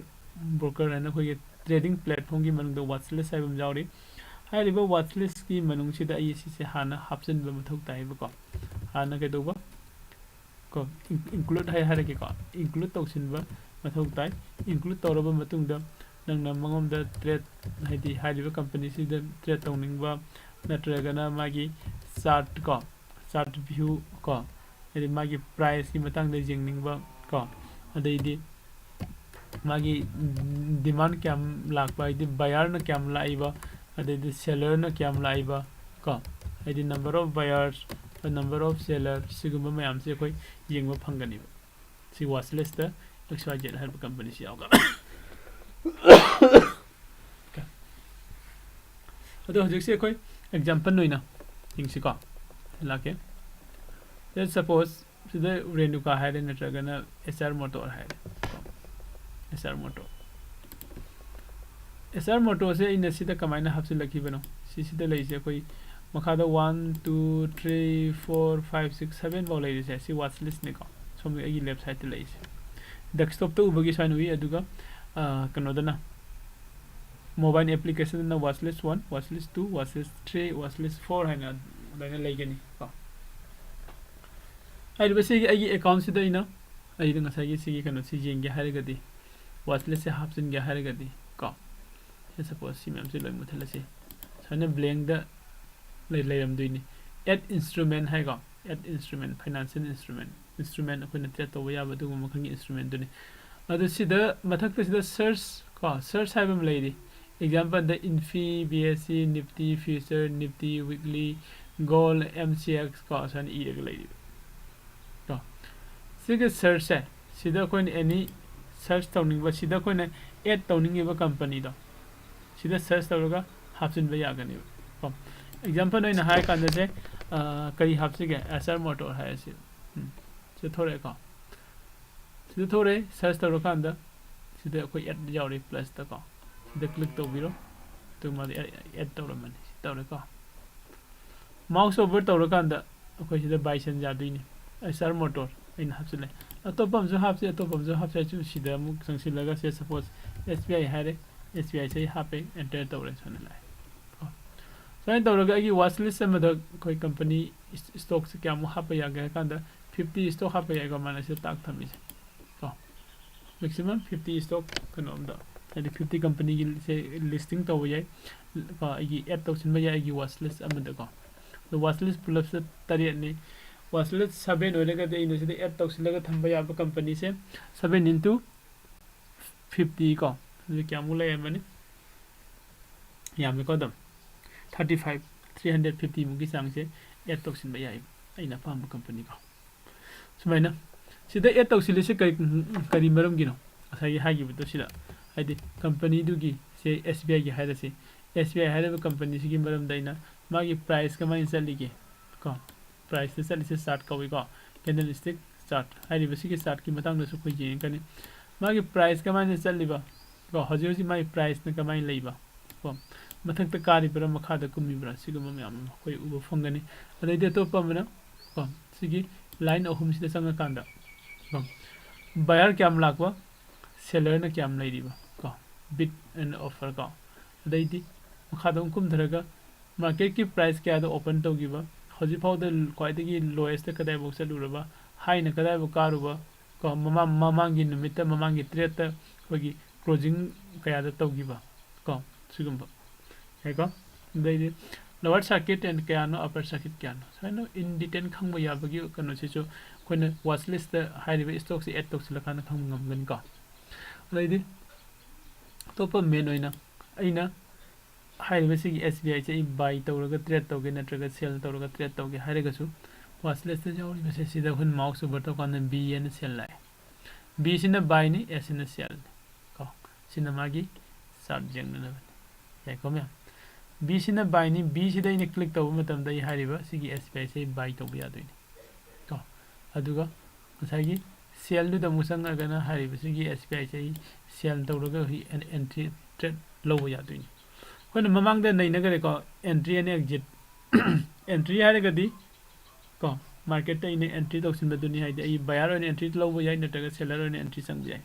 ꯕ꯭ꯔꯣꯀꯔ ꯍꯥꯏꯅ ꯑꯩꯈꯣꯏꯒꯤ ꯇ꯭ꯔꯦꯗꯤꯡ ꯄ꯭ꯂꯦꯠꯐꯣꯝꯒꯤ ꯃꯅꯨꯡꯗ ꯋꯥꯠꯆ ꯂꯤꯁ ꯍꯥꯏꯕ ꯑꯃ ꯌꯥꯎꯔꯤ꯫ ꯍꯥꯏꯔꯤꯕ ꯋꯥꯠꯆ ꯂꯤꯁꯀꯤ ꯃꯅꯨꯡꯁꯤꯗ ꯑꯩ ꯁꯤꯁꯦ ꯍꯥꯟꯅ ꯍꯥꯞꯆꯤꯟꯕ ꯃꯊꯧ ꯇꯥꯏꯕꯀꯣ꯫ ꯍꯥꯟꯅ ꯀꯩꯗꯧꯕ ꯀꯣ, ꯏꯟꯀ꯭ꯂꯨꯗ ꯍꯥꯏ ꯍꯥꯏꯔꯒꯦꯀꯣ, ꯏꯟꯀ꯭ꯂꯨꯗ ꯇꯧꯁꯤꯟꯕ ꯃꯊꯧ ꯇꯥꯏ꯫ ꯏꯟꯀ꯭ꯂꯨꯗ ꯇꯧꯔꯕ ꯃꯇꯨꯡꯗ ꯅꯪꯅ ꯃꯉꯣꯟꯗ ꯇ꯭ꯔꯦꯠ, ꯍꯥꯏꯗꯤ ꯍꯥꯏꯔꯤꯕ ꯀꯝꯄꯅꯤꯁꯤꯗ ꯇ꯭ꯔꯦꯠ ꯇꯧꯅꯤꯡꯕ ꯅꯠꯇ꯭ꯔꯒꯅ ꯃꯥꯒꯤ ꯆꯥꯔꯠ ꯀꯣ, ꯆꯥꯔꯠ ꯚ꯭ꯌꯨ ꯀꯣ, ꯍꯥꯏꯗꯤ ꯃꯥꯒꯤ ꯄ꯭ꯔꯥꯏꯁꯀꯤ ꯃꯇꯥꯡꯗ ꯌꯦꯡꯅꯤꯡꯕ ꯀꯣ, ꯑꯗꯩꯗꯤ ꯃꯥꯒꯤ ꯗꯤꯃꯥꯟ ꯀꯌꯥꯝ ꯂꯥꯛꯄ, ꯍꯥꯏꯗꯤ ꯕꯥꯌꯔꯅ ꯀꯌꯥꯝ ꯂꯥꯛꯏꯕ, ꯑꯗꯩꯗꯤ sellerꯅ ꯀꯌꯥꯝ ꯂꯥꯛꯏꯕ ꯀꯣ, ꯍꯥꯏꯗꯤ number of buyers, number of seller, ꯁꯤꯒꯨꯝꯕ ꯃꯌꯥꯝꯁꯦ ꯑꯩꯈꯣꯏ ꯌꯦꯡꯕ ꯐꯪꯒꯅꯤꯕ꯫ ꯁꯤ watch listꯇ X Y Z ꯍꯥꯏꯕ companyꯁꯤ ꯌꯥꯎꯒ꯫ ꯑꯗꯣ ꯍꯧꯖꯤꯛꯁꯦ ꯑꯩꯈꯣꯏ example ꯑꯣꯏꯅ ꯌꯦꯡꯁꯤꯀꯣ꯫ ꯂꯥꯛꯀꯦ꯫ Let's suppose ꯁꯤꯗ ꯔꯦꯅꯨꯀꯥ ꯍꯥꯏꯔꯦ, ꯅꯠꯇ꯭ꯔꯒꯅ H R Motor ꯍꯥꯏꯔꯦ꯫ H R Motor꯫ H R Motorꯁꯦ ꯑꯩꯅ ꯁꯤꯗ ꯀꯃꯥꯏꯅ ꯍꯥꯞꯆꯤꯜꯂꯛꯈꯤꯕꯅꯣ? ꯁꯤꯁꯤꯗ ꯂꯩꯔꯤꯁꯦ ꯑꯩꯈꯣꯏ ꯃꯈꯥꯗ one, two, three, four, five, six, seven ꯐꯥꯎ ꯂꯩꯔꯤꯁꯦ, ꯁꯤ watch listꯅꯤꯀꯣ꯫ ꯁꯣꯝꯒꯤ ꯑꯩꯒꯤ left sideꯇ ꯂꯩꯔꯤꯁꯦ꯫ Desktopꯇ ꯎꯕꯒꯤ ꯁꯨꯃꯥꯏꯅ ꯎꯏ, ꯑꯗꯨꯒ, ꯑ, ꯀꯩꯅꯣꯗꯅ, mobile applicationꯗꯅ watch list one, watch list two, watch list three, watch list four ꯍꯥꯏꯅ ꯑꯗꯨꯃꯥꯏꯅ ꯂꯩꯒꯅꯤ ꯀꯣ꯫ ꯍꯥꯏꯔꯤꯕꯁꯤꯒꯤ ꯑꯩꯒꯤ accountꯁꯤꯗ ꯑꯩꯅ, ꯑꯩꯗ ꯉꯁꯥꯏꯒꯤ ꯁꯤꯒꯤ ꯀꯩꯅꯣꯁꯤ ꯌꯦꯡꯒꯦ ꯍꯥꯏꯔꯒꯗꯤ, watch listꯁꯦ ꯍꯥꯞꯆꯤꯟꯒꯦ ꯍꯥꯏꯔꯒꯗꯤ ꯀꯣ, ꯁꯤ suppose ꯁꯤ ꯃꯌꯥꯝꯁꯤ ꯂꯣꯏ ꯃꯨꯠꯊꯠꯂꯁꯤ꯫ ꯁꯨꯃꯥꯏꯅ blankꯗ ꯂꯩ-, ꯂꯩꯔꯝꯗꯣꯏꯅꯤ꯫ Add instrument ꯍꯥꯏꯀꯣ, add instrument, financial instrument, instrument ꯑꯩꯈꯣꯏꯅ trade ꯇꯧꯕ ꯌꯥꯕ ꯑꯗꯨꯒꯨꯝꯕ ꯃꯈꯜꯒꯤ instrumentꯗꯨꯅꯤ꯫ ꯑꯗꯨ ꯁꯤꯗ ꯃꯊꯛꯇ ꯁꯤꯗ search ꯀꯣ, search ꯍꯥꯏꯕ ꯑꯃ ꯂꯩꯔꯤ꯫ Exampleꯗ INFI, BSE, NIFTY, future, NIFTY, weekly, gold, MCX ꯀꯣ, ꯁꯨꯃꯥꯏꯅ ꯏꯔꯒ ꯂꯩꯔꯤꯕ ꯀꯣ꯫ ꯁꯤꯒꯤ searchꯁꯦ, ꯁꯤꯗ ꯑꯩꯈꯣꯏꯅ any search ꯇꯧꯅꯤꯡꯕ, ꯁꯤꯗ ꯑꯩꯈꯣꯏꯅ add ꯇꯧꯅꯤꯡꯉꯤꯕ companyꯗꯣ, ꯁꯤꯗ search ꯇꯧꯔꯒ ꯍꯥꯞꯆꯤꯟꯕ ꯌꯥꯒꯅꯦꯕ ꯀꯣ꯫ Example ꯑꯣꯏꯅ ꯍꯥꯏꯔ ꯀꯥꯟꯗꯁꯦ, ꯑ, ꯀꯔꯤ ꯍꯥꯞꯁꯤꯒꯦ? H R Motor ꯍꯥꯏꯔꯁꯤ꯫ ꯎꯝ, ꯁꯤꯗ ꯊꯣꯔꯛꯑꯦꯀꯣ꯫ ꯁꯤꯗ ꯊꯣꯔꯛꯑꯦ, search ꯇꯧꯔꯀꯥꯟꯗ ꯁꯤꯗ ꯑꯩꯈꯣꯏ add ꯌꯥꯎꯔꯤ plusꯇ ꯀꯣ꯫ ꯁꯤꯗ click ꯇꯧꯕꯤꯔꯣ꯫ ꯑꯗꯨ ꯃꯥꯗꯤ add, add ꯇꯧꯔꯝꯃꯅꯤ꯫ ꯁꯤ ꯇꯧꯔꯦꯀꯣ꯫ Mouse over ꯇꯧꯔꯀꯥꯟꯗ ꯑꯩꯈꯣꯏ ꯁꯤꯗ buy send ꯌꯥꯗꯣꯏꯅꯤ꯫ H R Motor ꯑꯩꯅ ꯍꯥꯞꯆꯤꯜꯂꯦ꯫ ꯑꯇꯣꯞꯄ ꯑꯃꯁꯨ ꯍꯥꯞꯁꯤ, ꯑꯇꯣꯞꯄ ꯑꯃꯁꯨ ꯍꯥꯞꯁꯤ ꯍꯥꯏꯁꯨ ꯁꯤꯗ ꯑꯃꯨꯛ ꯆꯪꯁꯤꯜꯂꯒ ꯁꯦ suppose S B I ꯍꯥꯏꯔꯦ, S B I ꯁꯦ ꯑꯩ ꯍꯥꯞꯄꯦ, enter ꯇꯧꯔꯦ, ꯁꯨꯃꯥꯏꯅ ꯂꯥꯛꯑꯦ꯫ ꯀꯣ꯫ ꯁꯨꯃꯥꯏꯅ ꯇꯧꯔꯒ ꯑꯩꯒꯤ watch list ꯑꯃꯗ ꯑꯩꯈꯣꯏ company ꯏꯁ-, stockꯁꯦ ꯀꯌꯥꯃꯨꯛ ꯍꯥꯞꯄ ꯌꯥꯒꯦ ꯍꯥꯏ ꯀꯥꯟꯗ fifty stock ꯍꯥꯞꯄ ꯌꯥꯏꯀꯣ, ꯃꯥꯅ ꯁꯤꯗ ꯇꯥꯛ ꯊꯝꯃꯤꯁꯦ꯫ ꯀꯣ꯫ Maximum fifty stock ꯀꯩꯅꯣ ꯑꯝꯗ, ꯍꯥꯏꯗꯤ fifty companyꯒꯤ ꯁꯦ listing ꯇꯧꯕ ꯌꯥꯏ꯫ ꯀꯣ, ꯑꯩꯒꯤ add ꯇꯧꯁꯤꯟꯕ ꯌꯥꯏ ꯑꯩꯒꯤ watch list ꯑꯃꯗꯀꯣ꯫ ꯑꯗꯣ watch list ꯄꯨꯂꯞꯁꯤꯗ ꯇꯔꯦꯠꯅꯤ꯫ Watch list seven ꯑꯣꯏꯔꯒꯗꯤ ꯑꯩꯅ ꯁꯤꯗ add ꯇꯧꯁꯤꯜꯂꯒ ꯊꯝꯕ ꯌꯥꯕ companyꯁꯦ seven into fifty ꯀꯣ꯫ ꯑꯗꯨꯗꯤ ꯀꯌꯥꯃꯨꯛ ꯂꯩꯔꯝꯃꯅꯤ? ꯌꯥꯝꯃꯦꯀꯣ ꯑꯗꯨꯝ꯫ Thirty five, three hundred fifty ꯃꯨꯛꯀꯤ ꯆꯥꯡꯁꯦ add ꯇꯧꯁꯤꯟꯕ ꯌꯥꯏ, ꯑꯩꯅ ꯑꯄꯥꯝꯕ company ꯀꯣ꯫ ꯁꯨꯃꯥꯏꯅ ꯁꯤꯗ add ꯇꯧꯁꯤꯜꯂꯤꯁꯦ ꯀꯔꯤ, ꯀꯔꯤ ꯃꯔꯝꯒꯤꯅꯣ? ꯉꯁꯥꯏꯒꯤ ꯍꯥꯏꯈꯤꯕꯗꯣ ꯁꯤꯗ, ꯍꯥꯏꯗꯤ company ꯗꯨꯒꯤ, ꯁꯦ S B I ꯒꯤ ꯍꯥꯏꯔꯁꯤ, S B I ꯍꯥꯏꯔꯤꯕ company ꯁꯤꯒꯤ ꯃꯔꯝꯗ ꯑꯩꯅ ꯃꯥꯒꯤ price ꯀꯃꯥꯏꯅ ꯆꯠꯂꯤꯒꯦ ꯀꯣ, price ꯇ ꯆꯠꯂꯤꯁꯦ chart ꯀꯧꯏꯀꯣ, candlestick chart꯫ ꯍꯥꯏꯔꯤꯕ ꯁꯤꯒꯤ chart ꯀꯤ ꯃꯇꯥꯡꯗꯁꯨ ꯑꯩꯈꯣꯏ ꯌꯦꯡꯒꯅꯤ꯫ ꯃꯥꯒꯤ price ꯀꯃꯥꯏꯅ ꯆꯠꯂꯤꯕ ꯀꯣ, ꯍꯧꯖꯤꯛ ꯍꯧꯖꯤꯛ ꯃꯥꯒꯤ price ꯅ ꯀꯃꯥꯏꯅ ꯂꯩꯕ ꯀꯣ, ꯃꯊꯛꯇ ꯀꯥꯔꯤꯕ꯭ꯔꯥ, ꯃꯈꯥꯗ ꯀꯨꯝꯃꯤꯕ꯭ꯔꯥ, ꯁꯤꯒꯨꯝꯕ ꯃꯌꯥꯝ ꯑꯃ ꯑꯩꯈꯣꯏ ꯎꯕ ꯐꯪꯒꯅꯤ꯫ ꯑꯗꯩꯗꯤ ꯑꯇꯣꯞꯄ ꯑꯃꯅ ꯀꯣ, ꯁꯤꯒꯤ line ꯑꯍꯨꯝꯁꯤꯗ ꯆꯪꯉꯀꯥꯟꯗ ꯀꯣ, buyer ꯀꯌꯥꯝ ꯂꯥꯛꯄ, seller ꯅ ꯀꯌꯥꯝ ꯂꯩꯔꯤꯕ ꯀꯣ, bid and offer ꯀꯣ꯫ ꯑꯗꯩꯗꯤ ꯃꯈꯥꯗ ꯑꯃꯨꯛ ꯀꯨꯝꯊꯔꯒ market ꯀꯤ price ꯀꯌꯥꯗ open ꯇꯧꯈꯤꯕ, ꯍꯧꯖꯤꯛ ꯐꯥꯎꯗ ꯈ꯭ꯋꯥꯏꯗꯒꯤ lowest ꯇ ꯀꯗꯥꯏꯐꯥꯎ ꯆꯠꯂꯨꯔꯕ, high ꯅ ꯀꯗꯥꯏꯐꯥꯎ ꯀꯥꯔꯨꯕ ꯀꯣ, ꯃꯃꯥꯡ, ꯃꯃꯥꯡꯒꯤ ꯅꯨꯃꯤꯠꯇ, ꯃꯃꯥꯡꯒꯤ trade ꯇ ꯑꯩꯈꯣꯏꯒꯤ closing ꯀꯌꯥꯗ ꯇꯧꯈꯤꯕ ꯀꯣ, ꯁꯤꯒꯨꯝꯕ ꯌꯥꯏꯀꯣ꯫ ꯑꯗꯩꯗꯤ lower circuit and ꯀꯌꯥꯅꯣ, upper circuit ꯀꯌꯥꯅꯣ, ꯁꯨꯃꯥꯏꯅ in detail ꯈꯪꯕ ꯌꯥꯕꯒꯤ ꯀꯩꯅꯣꯁꯤꯁꯨ ꯑꯩꯈꯣꯏꯅ watch list ꯇ ꯍꯥꯏꯔꯤꯕ stock ꯁꯤ add ꯇꯧꯁꯤꯜꯂꯀꯥꯟꯗ ꯈꯪꯕ ꯉꯝꯒꯅꯤꯀꯣ꯫ ꯑꯗꯩꯗꯤ ꯑꯇꯣꯞꯄ main ꯑꯣꯏꯅ ꯑꯩꯅ ꯍꯥꯏꯔꯤꯕ ꯁꯤꯒꯤ S B I ꯁꯦ ꯑꯩ buy ꯇꯧꯔꯒ trade ꯇꯧꯒꯦ ꯅꯠꯇ꯭ꯔꯒ sell ꯇꯧꯔꯒ trade ꯇꯧꯒꯦ ꯍꯥꯏꯔꯒꯁꯨ, watch list ꯇ ꯌꯥꯎꯔꯤꯕꯁꯦ ꯁꯤꯗ ꯑꯩꯈꯣꯏꯅ mouse over ꯇꯧꯀꯥꯟꯗ B ꯍꯥꯏꯅ sell ꯂꯥꯛꯑꯦ, B ꯁꯤꯅ buy ꯅꯤ, S ꯁꯤꯅ sell ꯅꯤ ꯀꯣ꯫ ꯁꯤꯅ ꯃꯥꯒꯤ chart ꯌꯦꯡꯅꯅꯕꯅꯤ꯫ ꯌꯥꯏꯀꯣ ꯃꯌꯥꯝ? B ꯁꯤꯅ buy ꯅꯤ, B ꯁꯤꯗ ꯑꯩꯅ click ꯇꯧꯕ ꯃꯇꯝꯗ ꯑꯩ ꯍꯥꯏꯔꯤꯕ ꯁꯤꯒꯤ S B I ꯁꯦ ꯑꯩ buy ꯇꯧꯕ ꯌꯥꯗꯣꯏꯅꯤ ꯀꯣ꯫ ꯑꯗꯨꯒ ꯉꯁꯥꯏꯒꯤ sell ꯗꯨꯗ ꯑꯃꯨꯛ ꯆꯪꯉꯒꯅ ꯍꯥꯏꯔꯤꯕꯁꯤꯒꯤ S B I ꯁꯦ ꯑꯩ sell ꯇꯧꯔꯒ ꯍꯧꯖꯤꯛ en-, entry trade ꯂꯧꯕ ꯌꯥꯗꯣꯏꯅꯤ꯫ ꯑꯩꯈꯣꯏꯅ ꯃꯃꯥꯡꯗ ꯅꯩꯅꯈ꯭ꯔꯦꯀꯣ, entry and exit꯫ Entry ꯍꯥꯏꯔꯒꯗꯤ ꯀꯣ, market ꯇ ꯑꯩꯅ entry ꯇꯧꯁꯤꯟꯕꯗꯨꯅꯤ, ꯍꯥꯏꯗꯤ ꯑꯩ buyer ꯑꯣꯏꯅ entry ꯂꯧꯕ ꯌꯥꯏ ꯅꯠꯇ꯭ꯔꯒ seller ꯑꯣꯏꯅ entry ꯆꯪꯕ ꯌꯥꯏ꯫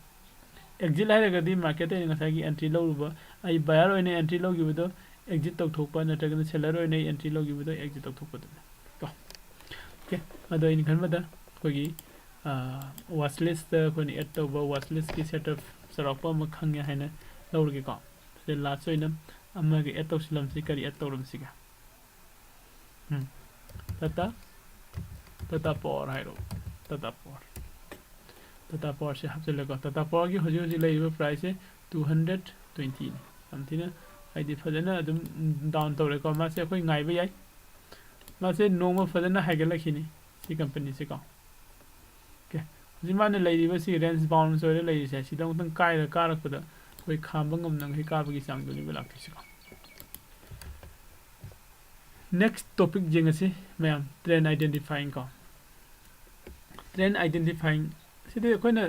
Exit ꯍꯥꯏꯔꯒꯗꯤ market ꯇ ꯑꯩꯅ ꯉꯁꯥꯏꯒꯤ entry ꯂꯧꯔꯨꯕ, ꯑꯩ buyer ꯑꯣꯏꯅ entry ꯂꯧꯈꯤꯕꯗꯣ exit ꯇꯧꯊꯣꯛꯄ, ꯅꯠꯇ꯭ꯔꯒꯅ seller ꯑꯣꯏꯅ ꯑꯩ entry ꯂꯧꯈꯤꯕꯗꯣ exit ꯇꯧꯊꯣꯛꯄꯗꯨꯅꯤ ꯀꯣ꯫ Okay, ꯑꯗꯣ ꯑꯩꯅ ꯈꯟꯕꯗ ꯑꯩꯈꯣꯏꯒꯤ, ꯑꯥ, watch list ꯇ ꯑꯩꯈꯣꯏꯅ add ꯇꯧꯕ watch list ꯀꯤ setup ꯆꯥꯎꯔꯥꯛꯄ ꯑꯃ ꯈꯪꯉꯦ ꯍꯥꯏꯅ ꯂꯧꯔꯒꯦꯀꯣ꯫ ꯁꯤꯗ last ꯑꯣꯏꯅ ꯑꯃꯒ add ꯇꯧꯁꯤꯜꯂꯝꯁꯤ꯫ ꯀꯔꯤ add ꯇꯧꯔꯝꯁꯤꯒꯦ? ꯎꯝ, Tata, Tata Power ꯍꯥꯏꯔꯣ꯫ Tata Power, Tata Power ꯁꯦ ꯍꯥꯞꯆꯤꯜꯂꯦꯀꯣ꯫ Tata Power ꯒꯤ ꯍꯧꯖꯤꯛ ꯍꯧꯖꯤꯛ ꯂꯩꯔꯤꯕ price ꯁꯦ two hundred twenty ꯅꯤ꯫ ꯌꯥꯝ ꯊꯤꯅ ꯍꯥꯏꯗꯤ ꯐꯖꯅ ꯑꯗꯨꯝ ꯗꯥꯎꯟ ꯇꯧꯔꯦꯀꯣ꯫ ꯃꯥꯁꯦ ꯑꯩꯈꯣꯏ ꯉꯥꯏꯕ ꯌꯥꯏ꯫ ꯃꯥꯁꯦ ꯅꯣꯡꯃ ꯐꯖꯅ ꯍꯥꯏꯒꯠꯂꯛꯈꯤꯅꯤ ꯁꯤ ꯀꯝꯄꯅꯤꯁꯦꯀꯣ꯫ ꯑꯣꯀꯦ, ꯍꯧꯖꯤꯛ ꯃꯥꯅ ꯂꯩꯔꯤꯕ ꯁꯤ ꯔꯦꯟꯖ ꯕꯥꯎꯟꯁ ꯑꯣꯏꯔ ꯂꯩꯔꯤꯁꯦ, ꯁꯤꯗ ꯑꯃꯨꯛꯇꯪ ꯀꯥꯏꯔ ꯀꯥꯔꯛꯄꯗ ꯑꯩꯈꯣꯏ ꯈꯥꯝꯕ ꯉꯝꯅꯉꯩ ꯀꯥꯕꯒꯤ ꯆꯥꯡꯗꯨꯅꯦꯕ ꯂꯥꯛꯇꯣꯏꯁꯦꯀꯣ꯫ ꯅꯦꯛꯁ ꯇꯣꯄꯤꯛ ꯌꯦꯡꯉꯁꯤ ꯃꯌꯥꯝ, ꯇ꯭ꯔꯦꯟ ꯑꯥꯏꯗꯦꯟꯇꯤꯐꯥꯏꯡ ꯀꯣ꯫ ꯇ꯭ꯔꯦꯟ ꯑꯥꯏꯗꯦꯟꯇꯤꯐꯥꯏꯡ ꯁꯤꯗꯤ ꯑꯩꯈꯣꯏꯅ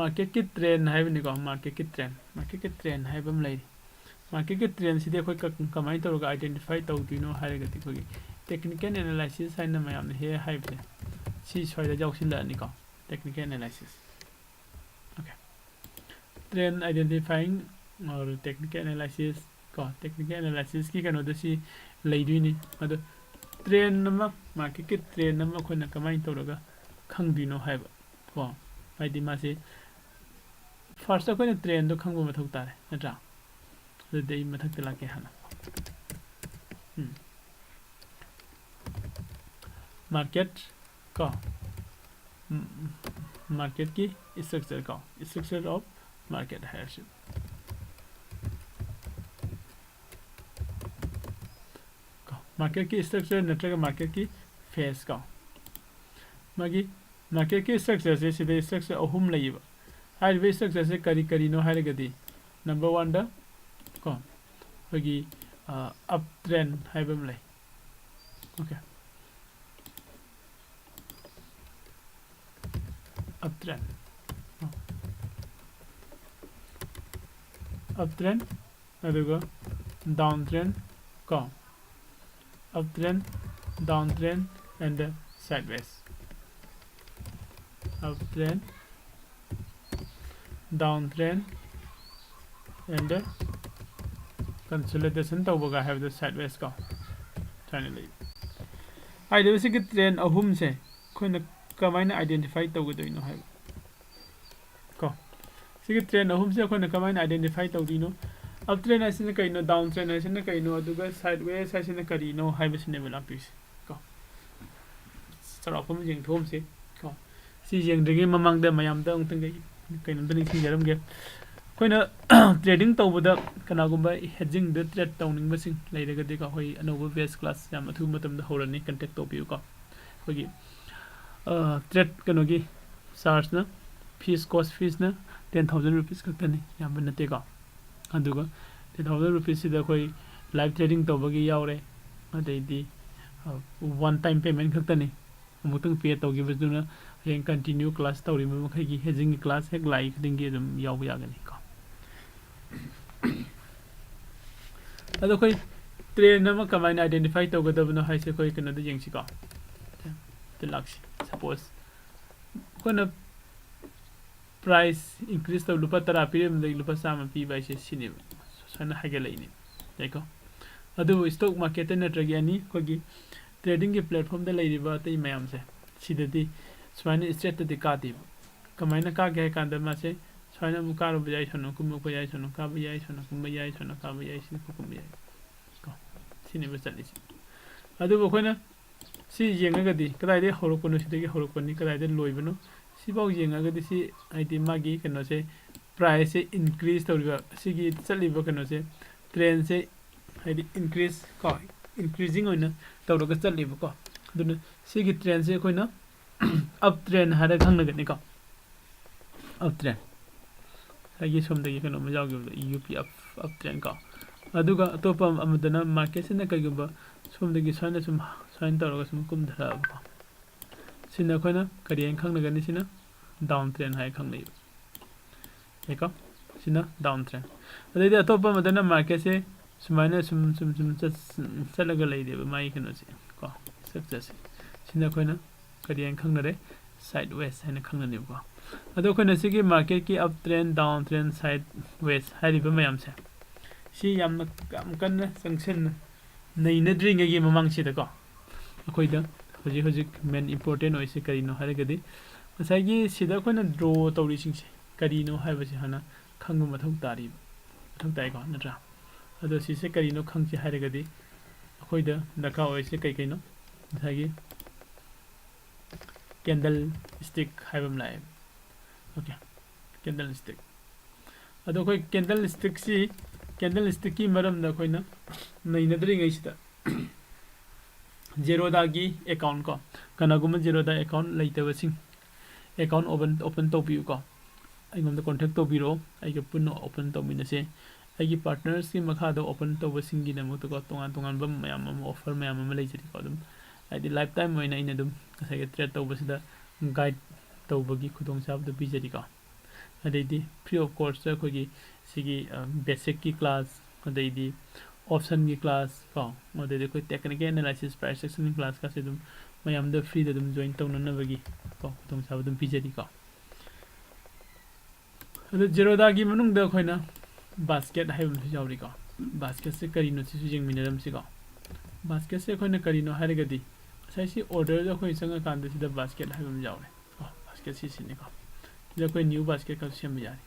ꯃꯥꯔꯀꯦꯠꯀꯤ ꯇ꯭ꯔꯦꯟ ꯍꯥꯏꯕꯅꯤꯀꯣ꯫ ꯃꯥꯔꯀꯦꯠꯀꯤ ꯇ꯭ꯔꯦꯟ, ꯃꯥꯔꯀꯦꯠꯀꯤ ꯇ꯭ꯔꯦꯟ ꯍꯥꯏꯕ ꯑꯃ ꯂꯩꯔꯤ꯫ ꯃꯥꯔꯀꯦꯠꯀꯤ ꯇ꯭ꯔꯦꯟꯁꯤꯗꯤ ꯑꯩꯈꯣꯏ ꯀ-, ꯀꯃꯥꯏꯅ ꯇꯧꯔꯒ ꯑꯥꯏꯗꯦꯟꯇꯤꯐꯥꯏ ꯇꯧꯗꯣꯏꯅꯣ ꯍꯥꯏꯔꯒꯗꯤ, ꯑꯩꯈꯣꯏꯒꯤ ꯇꯦꯛꯅꯤꯀꯦꯜ ꯑꯦꯅꯥꯂꯥꯏꯁꯤꯁ ꯍꯥꯏꯅ ꯃꯌꯥꯝꯅ ꯍꯦꯛ ꯍꯥꯏꯕꯁꯦ, ꯁꯤ ꯁ꯭ꯋꯥꯏꯗ ꯌꯥꯎꯁꯤꯜꯂꯛꯑꯅꯤꯀꯣ, technical analysis. Okay, trend identifying or technical analysis ꯀꯣ, ꯇꯦꯛꯅꯤꯀꯦꯜ ꯑꯦꯅꯥꯂꯥꯏꯁꯤꯁꯀꯤ ꯀꯩꯅꯣꯗ ꯁꯤ ꯂꯩꯗꯣꯏꯅꯤ꯫ ꯑꯗꯣ ꯇ꯭ꯔꯦꯟ ꯑꯃ, ꯃꯥꯔꯀꯦꯠꯀꯤ ꯇ꯭ꯔꯦꯟ ꯑꯃ ꯑꯩꯈꯣꯏꯅ ꯀꯃꯥꯏꯅ ꯇꯧꯔꯒ ꯈꯪꯗꯣꯏꯅꯣ ꯍꯥꯏꯕ ꯀꯣ꯫ ꯍꯥꯏꯗꯤ ꯃꯥꯁꯦ ꯐꯥꯔꯁꯇ ꯑꯩꯈꯣꯏꯅ ꯇ꯭ꯔꯦꯟꯗꯣ ꯈꯪꯕ ꯃꯊꯧ ꯇꯥꯔꯦ, ꯅꯠꯇ꯭ꯔꯥ? ꯑꯗꯨꯗꯤ ꯑꯩ ꯃꯊꯛꯇ ꯂꯥꯛꯀꯦ ꯍꯥꯟꯅ꯫ ꯎꯝ꯫ ꯃꯥꯔꯀꯦꯠ ꯀꯣ, ꯃꯥꯔꯀꯦꯠꯀꯤ ꯏꯁꯇ꯭ꯔꯛꯆꯔ ꯀꯣ, structure of market ꯍꯥꯏꯔꯁꯤ ꯀꯣ, ꯃꯥꯔꯀꯦꯠꯀꯤ ꯏꯁꯇ꯭ꯔꯛꯆꯔ ꯅꯠꯇ꯭ꯔꯒ ꯃꯥꯔꯀꯦꯠꯀꯤ ꯐꯦꯁ ꯀꯣ꯫ ꯃꯥꯒꯤ ꯃꯥꯔꯀꯦꯠꯀꯤ ꯏꯁꯇ꯭ꯔꯛꯆꯔꯁꯦ, ꯁꯤꯗ ꯏꯁꯇ꯭ꯔꯛꯆꯔ ꯑꯍꯨꯝ ꯂꯩꯌꯦꯕ꯫ ꯍꯥꯏꯔꯤꯕ ꯏꯁꯇ꯭ꯔꯛꯆꯔꯁꯦ ꯀꯔꯤ ꯀꯔꯤꯅꯣ ꯍꯥꯏꯔꯒꯗꯤ, ꯅꯝꯕꯔ ꯋꯥꯟꯗ ꯀꯣ, ꯑꯩꯈꯣꯏꯒꯤ ꯑꯞ ꯇ꯭ꯔꯦꯟ ꯍꯥꯏꯕ ꯑꯃ ꯂꯩ꯫ Okay, up train, up train, ꯑꯗꯨꯒ ꯗꯥꯎꯟ ꯇ꯭ꯔꯦꯟ ꯀꯣ, up trend, down train, and the sideways꯫ Up trend, down train, and the consolidation ꯇꯧꯕꯒ ꯍꯥꯏꯕꯗꯣ ꯁꯥꯏꯠꯋꯦꯁ ꯀꯣ꯫ ꯁꯨꯃꯥꯏꯅ ꯂꯩ꯫ ꯍꯥꯏꯔꯤꯕ ꯁꯤꯒꯤ ꯇ꯭ꯔꯦꯟ ꯑꯍꯨꯝꯁꯦ ꯑꯩꯈꯣꯏꯅ ꯀꯃꯥꯏꯅ ꯑꯥꯏꯗꯦꯟꯇꯤꯐꯥꯏ ꯇꯧꯒꯗꯣꯏꯅꯣ ꯍꯥꯏꯕ ꯀꯣ꯫ ꯁꯤꯒꯤ ꯇ꯭ꯔꯦꯟ ꯑꯍꯨꯝꯁꯦ ꯑꯩꯈꯣꯏꯅ ꯀꯃꯥꯏꯅ ꯑꯥꯏꯗꯦꯟꯇꯤꯐꯥꯏ ꯇꯧꯗꯣꯏꯅꯣ? ꯑꯞ ꯇ꯭ꯔꯦꯟ ꯍꯥꯏꯁꯤꯅ ꯀꯩꯅꯣ? ꯗꯥꯎꯟ ꯇ꯭ꯔꯦꯟ ꯍꯥꯏꯁꯤꯅ ꯀꯩꯅꯣ? ꯑꯗꯨꯒ ꯁꯥꯏꯠꯋꯦꯁ ꯍꯥꯏꯁꯤꯅ ꯀꯔꯤꯅꯣ ꯍꯥꯏꯕꯁꯤꯅꯦꯕ ꯂꯥꯛꯇꯣꯏꯁꯦ ꯀꯣ꯫ ꯆꯥꯎꯔꯥꯛꯄ ꯑꯃ ꯌꯦꯡꯊꯣꯛꯑꯝꯁꯤ ꯀꯣ꯫ ꯁꯤ ꯌꯦꯡꯗ꯭ꯔꯤꯉꯩ ꯃꯃꯥꯡꯗ ꯃꯌꯥꯝꯗ ꯑꯃꯨꯛꯇꯪ ꯀꯩ-, ꯀꯩꯅꯣꯝꯇ ꯅꯤꯡꯁꯤꯡꯖꯔꯝꯒꯦ꯫ ꯑꯩꯈꯣꯏꯅ ꯇ꯭ꯔꯦꯗꯤꯡ ꯇꯧꯕꯗ ꯀꯅꯥꯒꯨꯝꯕ ꯍꯦꯖꯤꯡꯗ ꯇ꯭ꯔꯦꯠ ꯇꯧꯅꯤꯡꯕꯁꯤꯡ ꯂꯩꯔꯒꯗꯤꯀꯣ, ꯑꯩꯈꯣꯏ ꯑꯅꯧꯕ ꯕꯦꯁ ꯀ꯭ꯂꯥꯁ ꯌꯥꯝ ꯑꯊꯨꯕ ꯃꯇꯝꯗ ꯍꯧꯔꯅꯤ, ꯀꯟꯇꯦꯛ ꯇꯧꯕꯤꯌꯨꯀꯣ꯫ ꯑꯩꯈꯣꯏꯒꯤ ꯇ꯭ꯔꯦꯠ ꯀꯩꯅꯣꯒꯤ ꯆꯥꯔꯖꯅ, ꯐꯤꯁ, ꯀꯣꯔꯁ ꯐꯤꯁꯅ ꯇꯦꯟ ꯊꯥꯎꯖꯟ ꯔꯨꯄꯤꯁ ꯈꯛꯇꯅꯤ, ꯌꯥꯝꯕ ꯅꯠꯇꯦꯀꯣ꯫ ꯑꯗꯨꯒ ꯇꯦꯟ ꯊꯥꯎꯖꯟ ꯔꯨꯄꯤꯁꯁꯤꯗ ꯑꯩꯈꯣꯏ ꯂꯥꯏꯚ ꯇ꯭ꯔꯦꯗꯤꯡ ꯇꯧꯕꯒꯤ ꯌꯥꯎꯔꯦ, ꯑꯗꯩꯗꯤ ꯋꯥꯟ ꯇꯥꯏꯝ ꯄꯦꯃꯦꯟ ꯈꯛꯇꯅꯤ꯫ ꯑꯃꯨꯛꯇꯪ ꯄꯦ ꯇꯧꯈꯤꯕꯗꯨꯅ ꯍꯌꯦꯡ ꯀꯟꯇꯤꯅ꯭ꯌꯨ ꯀ꯭ꯂꯥꯁ ꯇꯧꯔꯤꯕ ꯃꯈꯩꯒꯤ ꯍꯦꯖꯤꯡꯒꯤ ꯀ꯭ꯂꯥꯁ ꯍꯦꯛ ꯂꯥꯛꯏ ꯈꯨꯗꯤꯡꯒꯤ ꯑꯗꯨꯝ ꯌꯥꯎꯕ ꯌꯥꯒꯅꯤꯀꯣ꯫ ꯑꯗꯣ ꯑꯩꯈꯣꯏ ꯇ꯭ꯔꯦꯟ ꯑꯃ ꯀꯃꯥꯏꯅ ꯑꯥꯏꯗꯦꯟꯇꯤꯐꯥꯏ ꯇꯧꯒꯗꯕꯅꯣ ꯍꯥꯏꯁꯦ ꯑꯩꯈꯣꯏ ꯀꯩꯅꯣꯗ ꯌꯦꯡꯁꯤꯀꯣ꯫ ꯂꯥꯛꯁꯤ꯫ ꯁꯄꯣꯁ ꯑꯩꯈꯣꯏꯅ ꯄ꯭ꯔꯥꯏꯁ ꯏꯟꯀ꯭ꯔꯤꯖ ꯇꯧ, ꯂꯨꯄꯥ ꯇꯔꯥ ꯄꯤꯔꯝꯕꯗꯒꯤ ꯂꯨꯄꯥ ꯆꯥꯝꯃ ꯄꯤꯕ ꯍꯥꯏꯁꯦ ꯁꯤꯅꯦꯕ, ꯁꯨꯃꯥꯏꯅ ꯍꯥꯏꯒꯠꯂꯛꯏꯅꯦ, ꯌꯥꯏꯀꯣ꯫ ꯑꯗꯨꯕꯨ ꯁ꯭ꯇꯣꯛ ꯃꯥꯔꯀꯦꯠꯇ ꯅꯠꯇ꯭ꯔꯒ ꯑꯦꯅꯤ ꯑꯩꯈꯣꯏꯒꯤ ꯇ꯭ꯔꯦꯗꯤꯡꯒꯤ ꯄ꯭ꯂꯦꯠꯐꯣꯝꯗ ꯂꯩꯔꯤꯕ ꯑꯇꯩ ꯃꯌꯥꯝꯁꯦ, ꯁꯤꯗꯗꯤ ꯁꯨꯃꯥꯏꯅ ꯏꯁꯇ꯭ꯔꯦꯠꯇꯗꯤ ꯀꯥꯗꯦꯕ꯫ ꯀꯃꯥꯏꯅ ꯀꯥꯒꯦ ꯍꯥꯏ ꯀꯥꯟꯗ ꯃꯥꯁꯦ ꯁꯨꯃꯥꯏꯅ ꯑꯃꯨꯛ ꯀꯥꯔꯨꯕ ꯌꯥꯏ, ꯁꯣꯝꯅ ꯀꯨꯝꯃꯛꯄ ꯌꯥꯏ, ꯁꯣꯝꯅ ꯀꯥꯕ ꯌꯥꯏ, ꯁꯣꯝꯅ ꯀꯨꯝꯕ ꯌꯥꯏ, ꯁꯣꯝꯅ ꯀꯥꯕ ꯌꯥꯏ, ꯁꯤꯗ ꯀꯨꯝꯕ ꯌꯥꯏ ꯀꯣ꯫ ꯁꯤꯅꯦꯕ ꯆꯠꯂꯤꯁꯦ꯫ ꯑꯗꯨꯕꯨ ꯑꯩꯈꯣꯏꯅ ꯁꯤ ꯌꯦꯡꯉꯒꯗꯤ ꯀꯗꯥꯏꯗꯒꯤ ꯍꯧꯔꯛꯄꯅꯣ? ꯁꯤꯗꯒꯤ ꯍꯧꯔꯛꯄꯅꯤ꯫ ꯀꯗꯥꯏꯗ ꯂꯣꯏꯕꯅꯣ? ꯁꯤꯐꯥꯎ ꯌꯦꯡꯉꯒꯗꯤ ꯁꯤ, ꯍꯥꯏꯗꯤ, ꯃꯥꯒꯤ ꯀꯩꯅꯣꯁꯦ, ꯄ꯭ꯔꯥꯏꯁꯁꯦ ꯏꯟꯀ꯭ꯔꯤꯖ ꯇꯧꯔꯤꯕ, ꯁꯤꯒꯤ ꯆꯠꯂꯤꯕ ꯀꯩꯅꯣꯁꯦ, ꯇ꯭ꯔꯦꯟꯁꯦ, ꯍꯥꯏꯗꯤ, ꯏꯟꯀ꯭ꯔꯤꯖ ꯀꯣ, ꯏꯟꯀ꯭ꯔꯤꯖꯤꯡ ꯑꯣꯏꯅ ꯇꯧꯔꯒ ꯆꯠꯂꯤꯕꯀꯣ꯫ ꯑꯗꯨꯅ ꯁꯤꯒꯤ ꯇ꯭ꯔꯦꯟꯁꯦ ꯑꯩꯈꯣꯏꯅ ꯑꯞ ꯇ꯭ꯔꯦꯟ ꯍꯥꯏꯔꯒ ꯈꯪꯅꯒꯅꯤꯀꯣ꯫ ꯑꯞ ꯇ꯭ꯔꯦꯟ, ꯉꯁꯥꯏꯒꯤ ꯁꯣꯝꯗꯒꯤ ꯀꯩꯅꯣꯝꯃ ꯌꯥꯎꯈꯤꯕꯗꯣ, ꯌꯨ ꯄꯤ ꯑꯞ, ꯑꯞ ꯇ꯭ꯔꯦꯟ ꯀꯣ꯫ ꯑꯗꯨꯒ ꯑꯇꯣꯞꯄ ꯑꯃꯗꯅ ꯃꯥꯔꯀꯦꯠꯁꯤꯅ ꯀꯩꯒꯨꯝꯕ ꯁꯣꯝꯗꯒꯤ ꯁꯨꯃꯥꯏꯅ ꯁꯨꯝ, ꯁꯨꯃꯥꯏꯅ ꯇꯧꯔꯒ ꯁꯨꯝ ꯀꯨꯝꯊꯔꯛꯑꯕꯀꯣ꯫ ꯁꯤꯅ ꯑꯩꯈꯣꯏꯅ ꯀꯔꯤ ꯍꯥꯏꯅ ꯈꯪꯅꯒꯅꯤ? ꯁꯤꯅ ꯗꯥꯎꯟ ꯇ꯭ꯔꯦꯟ ꯍꯥꯏꯅ ꯈꯪꯅꯩꯕ꯫ ꯌꯥꯏꯀꯣ? ꯁꯤꯅ ꯗꯥꯎꯟ ꯇ꯭ꯔꯦꯟ꯫ ꯑꯗꯩꯗꯤ ꯑꯇꯣꯞꯄ ꯑꯃꯗꯅ ꯃꯥꯔꯀꯦꯠꯁꯦ ꯁꯨꯃꯥꯏꯅ ꯁꯨꯝ, ꯁꯨꯝ, ꯁꯨꯝ ꯆꯠ-, ꯆꯠꯂꯒ ꯂꯩꯔꯦꯕ ꯃꯥꯒꯤ ꯀꯩꯅꯣꯁꯦ ꯀꯣ, ꯏꯁꯇ꯭ꯔꯛꯆꯔꯁꯦ꯫ ꯁꯤꯅ ꯑꯩꯈꯣꯏꯅ ꯀꯔꯤ ꯍꯥꯏꯅ ꯈꯪꯅꯔꯦ? ꯁꯥꯏꯠ ꯋꯦꯁ ꯍꯥꯏꯅ ꯈꯪꯅꯅꯦꯕꯀꯣ꯫ ꯑꯗꯣ ꯑꯩꯈꯣꯏꯅ ꯁꯤꯒꯤ ꯃꯥꯔꯀꯦꯠꯀꯤ up trend, down trend, sideways ꯍꯥꯏꯔꯤꯕ ꯃꯌꯥꯝꯁꯦ, ꯁꯤ ꯌꯥꯝꯅ, ꯌꯥꯝ ꯀꯟꯅ ꯆꯪꯁꯤꯟꯅ ꯅꯩꯅꯗ꯭ꯔꯤꯉꯩꯒꯤ ꯃꯃꯥꯡꯁꯤꯗꯀꯣ, ꯑꯩꯈꯣꯏꯗ ꯍꯧꯖꯤꯛ ꯍꯧꯖꯤꯛ ꯃꯦꯟ ꯏꯝꯄꯣꯔꯇꯦꯟ ꯑꯣꯏꯁꯦ ꯀꯔꯤꯅꯣ ꯍꯥꯏꯔꯒꯗꯤ, ꯉꯁꯥꯏꯒꯤ ꯁꯤꯗ ꯑꯩꯈꯣꯏꯅ ꯗ꯭ꯔꯣ ꯇꯧꯔꯤꯁꯤꯡꯁꯦ ꯀꯔꯤꯅꯣ ꯍꯥꯏꯕꯁꯦ ꯍꯥꯟꯅ ꯈꯪꯕ ꯃꯊꯧ ꯇꯥꯔꯤꯕ, ꯃꯊꯧ ꯇꯥꯏꯀꯣ, ꯅꯠꯇ꯭ꯔꯥ? ꯑꯗꯣ ꯁꯤꯁꯦ ꯀꯔꯤꯅꯣ ꯈꯪꯁꯦ ꯍꯥꯏꯔꯒꯗꯤ, ꯑꯩꯈꯣꯏꯗ ꯗꯔꯀꯥꯔ ꯑꯣꯏꯔꯤꯁꯦ ꯀꯩ ꯀꯩꯅꯣ? ꯉꯁꯥꯏꯒꯤ ꯀꯦꯟꯗꯜ ꯁ꯭ꯇꯤꯛ ꯍꯥꯏꯕ ꯑꯃ ꯂꯥꯛꯑꯦ꯫ Okay, candle stick. ꯑꯗꯣ ꯑꯩꯈꯣꯏ ꯀꯦꯟꯗꯜ ꯁ꯭ꯇꯤꯛꯁꯤ, ꯀꯦꯟꯗꯜ ꯁ꯭ꯇꯤꯛꯀꯤ ꯃꯔꯝꯗ ꯑꯩꯈꯣꯏꯅ ꯅꯩꯅꯗ꯭ꯔꯤꯉꯩꯁꯤꯗ ꯖꯦꯔꯣꯗꯥꯒꯤ ꯑꯦꯀꯥꯎꯟ ꯀꯣ, ꯀꯅꯥꯒꯨꯝꯕ ꯖꯦꯔꯣꯗꯥ ꯑꯦꯀꯥꯎꯟ ꯂꯩꯇꯕꯁꯤꯡ ꯑꯦꯀꯥꯎꯟ ꯑꯣꯄꯟ ꯑꯣꯄꯟ ꯇꯧꯕꯤꯌꯨꯀꯣ꯫ ꯑꯩꯉꯣꯟꯗ ꯀꯣꯟꯇꯦꯛ ꯇꯧꯕꯤꯔꯛꯑꯣ, ꯑꯩꯒ ꯄꯨꯟꯅ ꯑꯣꯄꯟ ꯇꯧꯃꯤꯟꯅꯁꯦ꯫ ꯑꯩꯒꯤ ꯄꯥꯔꯠꯅꯔꯁꯀꯤ ꯃꯈꯥꯗ ꯑꯣꯄꯟ ꯇꯧꯕꯁꯤꯡꯒꯤꯗꯃꯛꯇꯀꯣ, ꯇꯣꯉꯥꯟ ꯇꯣꯉꯥꯟꯕ ꯃꯌꯥꯝ ꯑꯃ, ꯑꯣꯐꯔ ꯃꯌꯥꯝ ꯑꯃ ꯂꯩꯖꯔꯤꯀꯣ꯫ ꯑꯗꯨꯝ ꯍꯥꯏꯗꯤ ꯂꯥꯏꯐ ꯇꯥꯏꯝ ꯑꯣꯏꯅ ꯑꯩꯅ ꯑꯗꯨꯝ ꯉꯁꯥꯏꯒꯤ ꯇ꯭ꯔꯦꯠ ꯇꯧꯕꯁꯤꯗ ꯒꯥꯏꯗ ꯇꯧꯕꯒꯤ ꯈꯨꯗꯣꯡꯆꯥꯕꯗꯨ ꯄꯤꯖꯔꯤꯀꯣ꯫ ꯑꯗꯩꯗꯤ ꯐ꯭ꯔꯤ ꯑꯣꯐ ꯀꯣꯁꯇ ꯑꯩꯈꯣꯏꯒꯤ ꯁꯤꯒꯤ ꯕꯦꯁꯤꯛꯀꯤ ꯀ꯭ꯂꯥꯁ, ꯑꯗꯩꯗꯤ ꯑꯣꯞꯁꯟꯒꯤ ꯀ꯭ꯂꯥꯁ ꯀꯣ, ꯑꯗꯩꯗꯤ ꯑꯩꯈꯣꯏ ꯇꯦꯛꯅꯤꯀꯦꯜ ꯑꯦꯅꯥꯂꯥꯏꯁꯤꯁ, ꯄ꯭ꯔꯥꯏꯁ ꯑꯦꯛꯁꯟꯒꯤ ꯀ꯭ꯂꯥꯁꯀꯁꯦ ꯑꯗꯨꯝ ꯃꯌꯥꯝꯗ ꯐ꯭ꯔꯤꯗ ꯑꯗꯨꯝ ꯖꯣꯏꯟ ꯇꯧꯅꯅꯕꯒꯤ ꯀꯣ, ꯈꯨꯗꯣꯡꯆꯥꯕ ꯑꯗꯨꯝ ꯄꯤꯖꯔꯤꯀꯣ꯫ ꯑꯗꯣ ꯖꯦꯔꯣꯗꯥꯒꯤ ꯃꯅꯨꯡꯗ ꯑꯩꯈꯣꯏꯅ ꯕꯥꯁꯀꯦꯠ ꯍꯥꯏꯕ ꯑꯃꯁꯨ ꯌꯥꯎꯔꯤꯀꯣ꯫ ꯕꯥꯁꯀꯦꯠꯁꯦ ꯀꯔꯤꯅꯣ ꯁꯤꯁꯨ ꯌꯦꯡꯃꯤꯟꯅꯔꯝꯁꯤꯀꯣ꯫ ꯕꯥꯁꯀꯦꯠꯁꯦ ꯑꯩꯈꯣꯏꯅ ꯀꯔꯤꯅꯣ ꯍꯥꯏꯔꯒꯗꯤ, ꯉꯁꯥꯏ ꯁꯤ ꯑꯣꯔꯗꯔꯗ ꯑꯩꯈꯣꯏ ꯆꯪꯉꯀꯥꯟꯗ ꯁꯤꯗ ꯕꯥꯁꯀꯦꯠ ꯍꯥꯏꯕ ꯑꯃ ꯌꯥꯎꯔꯦ ꯀꯣ꯫ ꯕꯥꯁꯀꯦꯠ ꯁꯤꯁꯤꯅꯤꯀꯣ꯫ ꯁꯤꯗ ꯑꯩꯈꯣꯏ ꯅ꯭ꯌꯨ ꯕꯥꯁꯀꯦꯠ ꯈꯔꯁꯨ ꯁꯦꯝꯕ ꯌꯥꯔꯤ꯫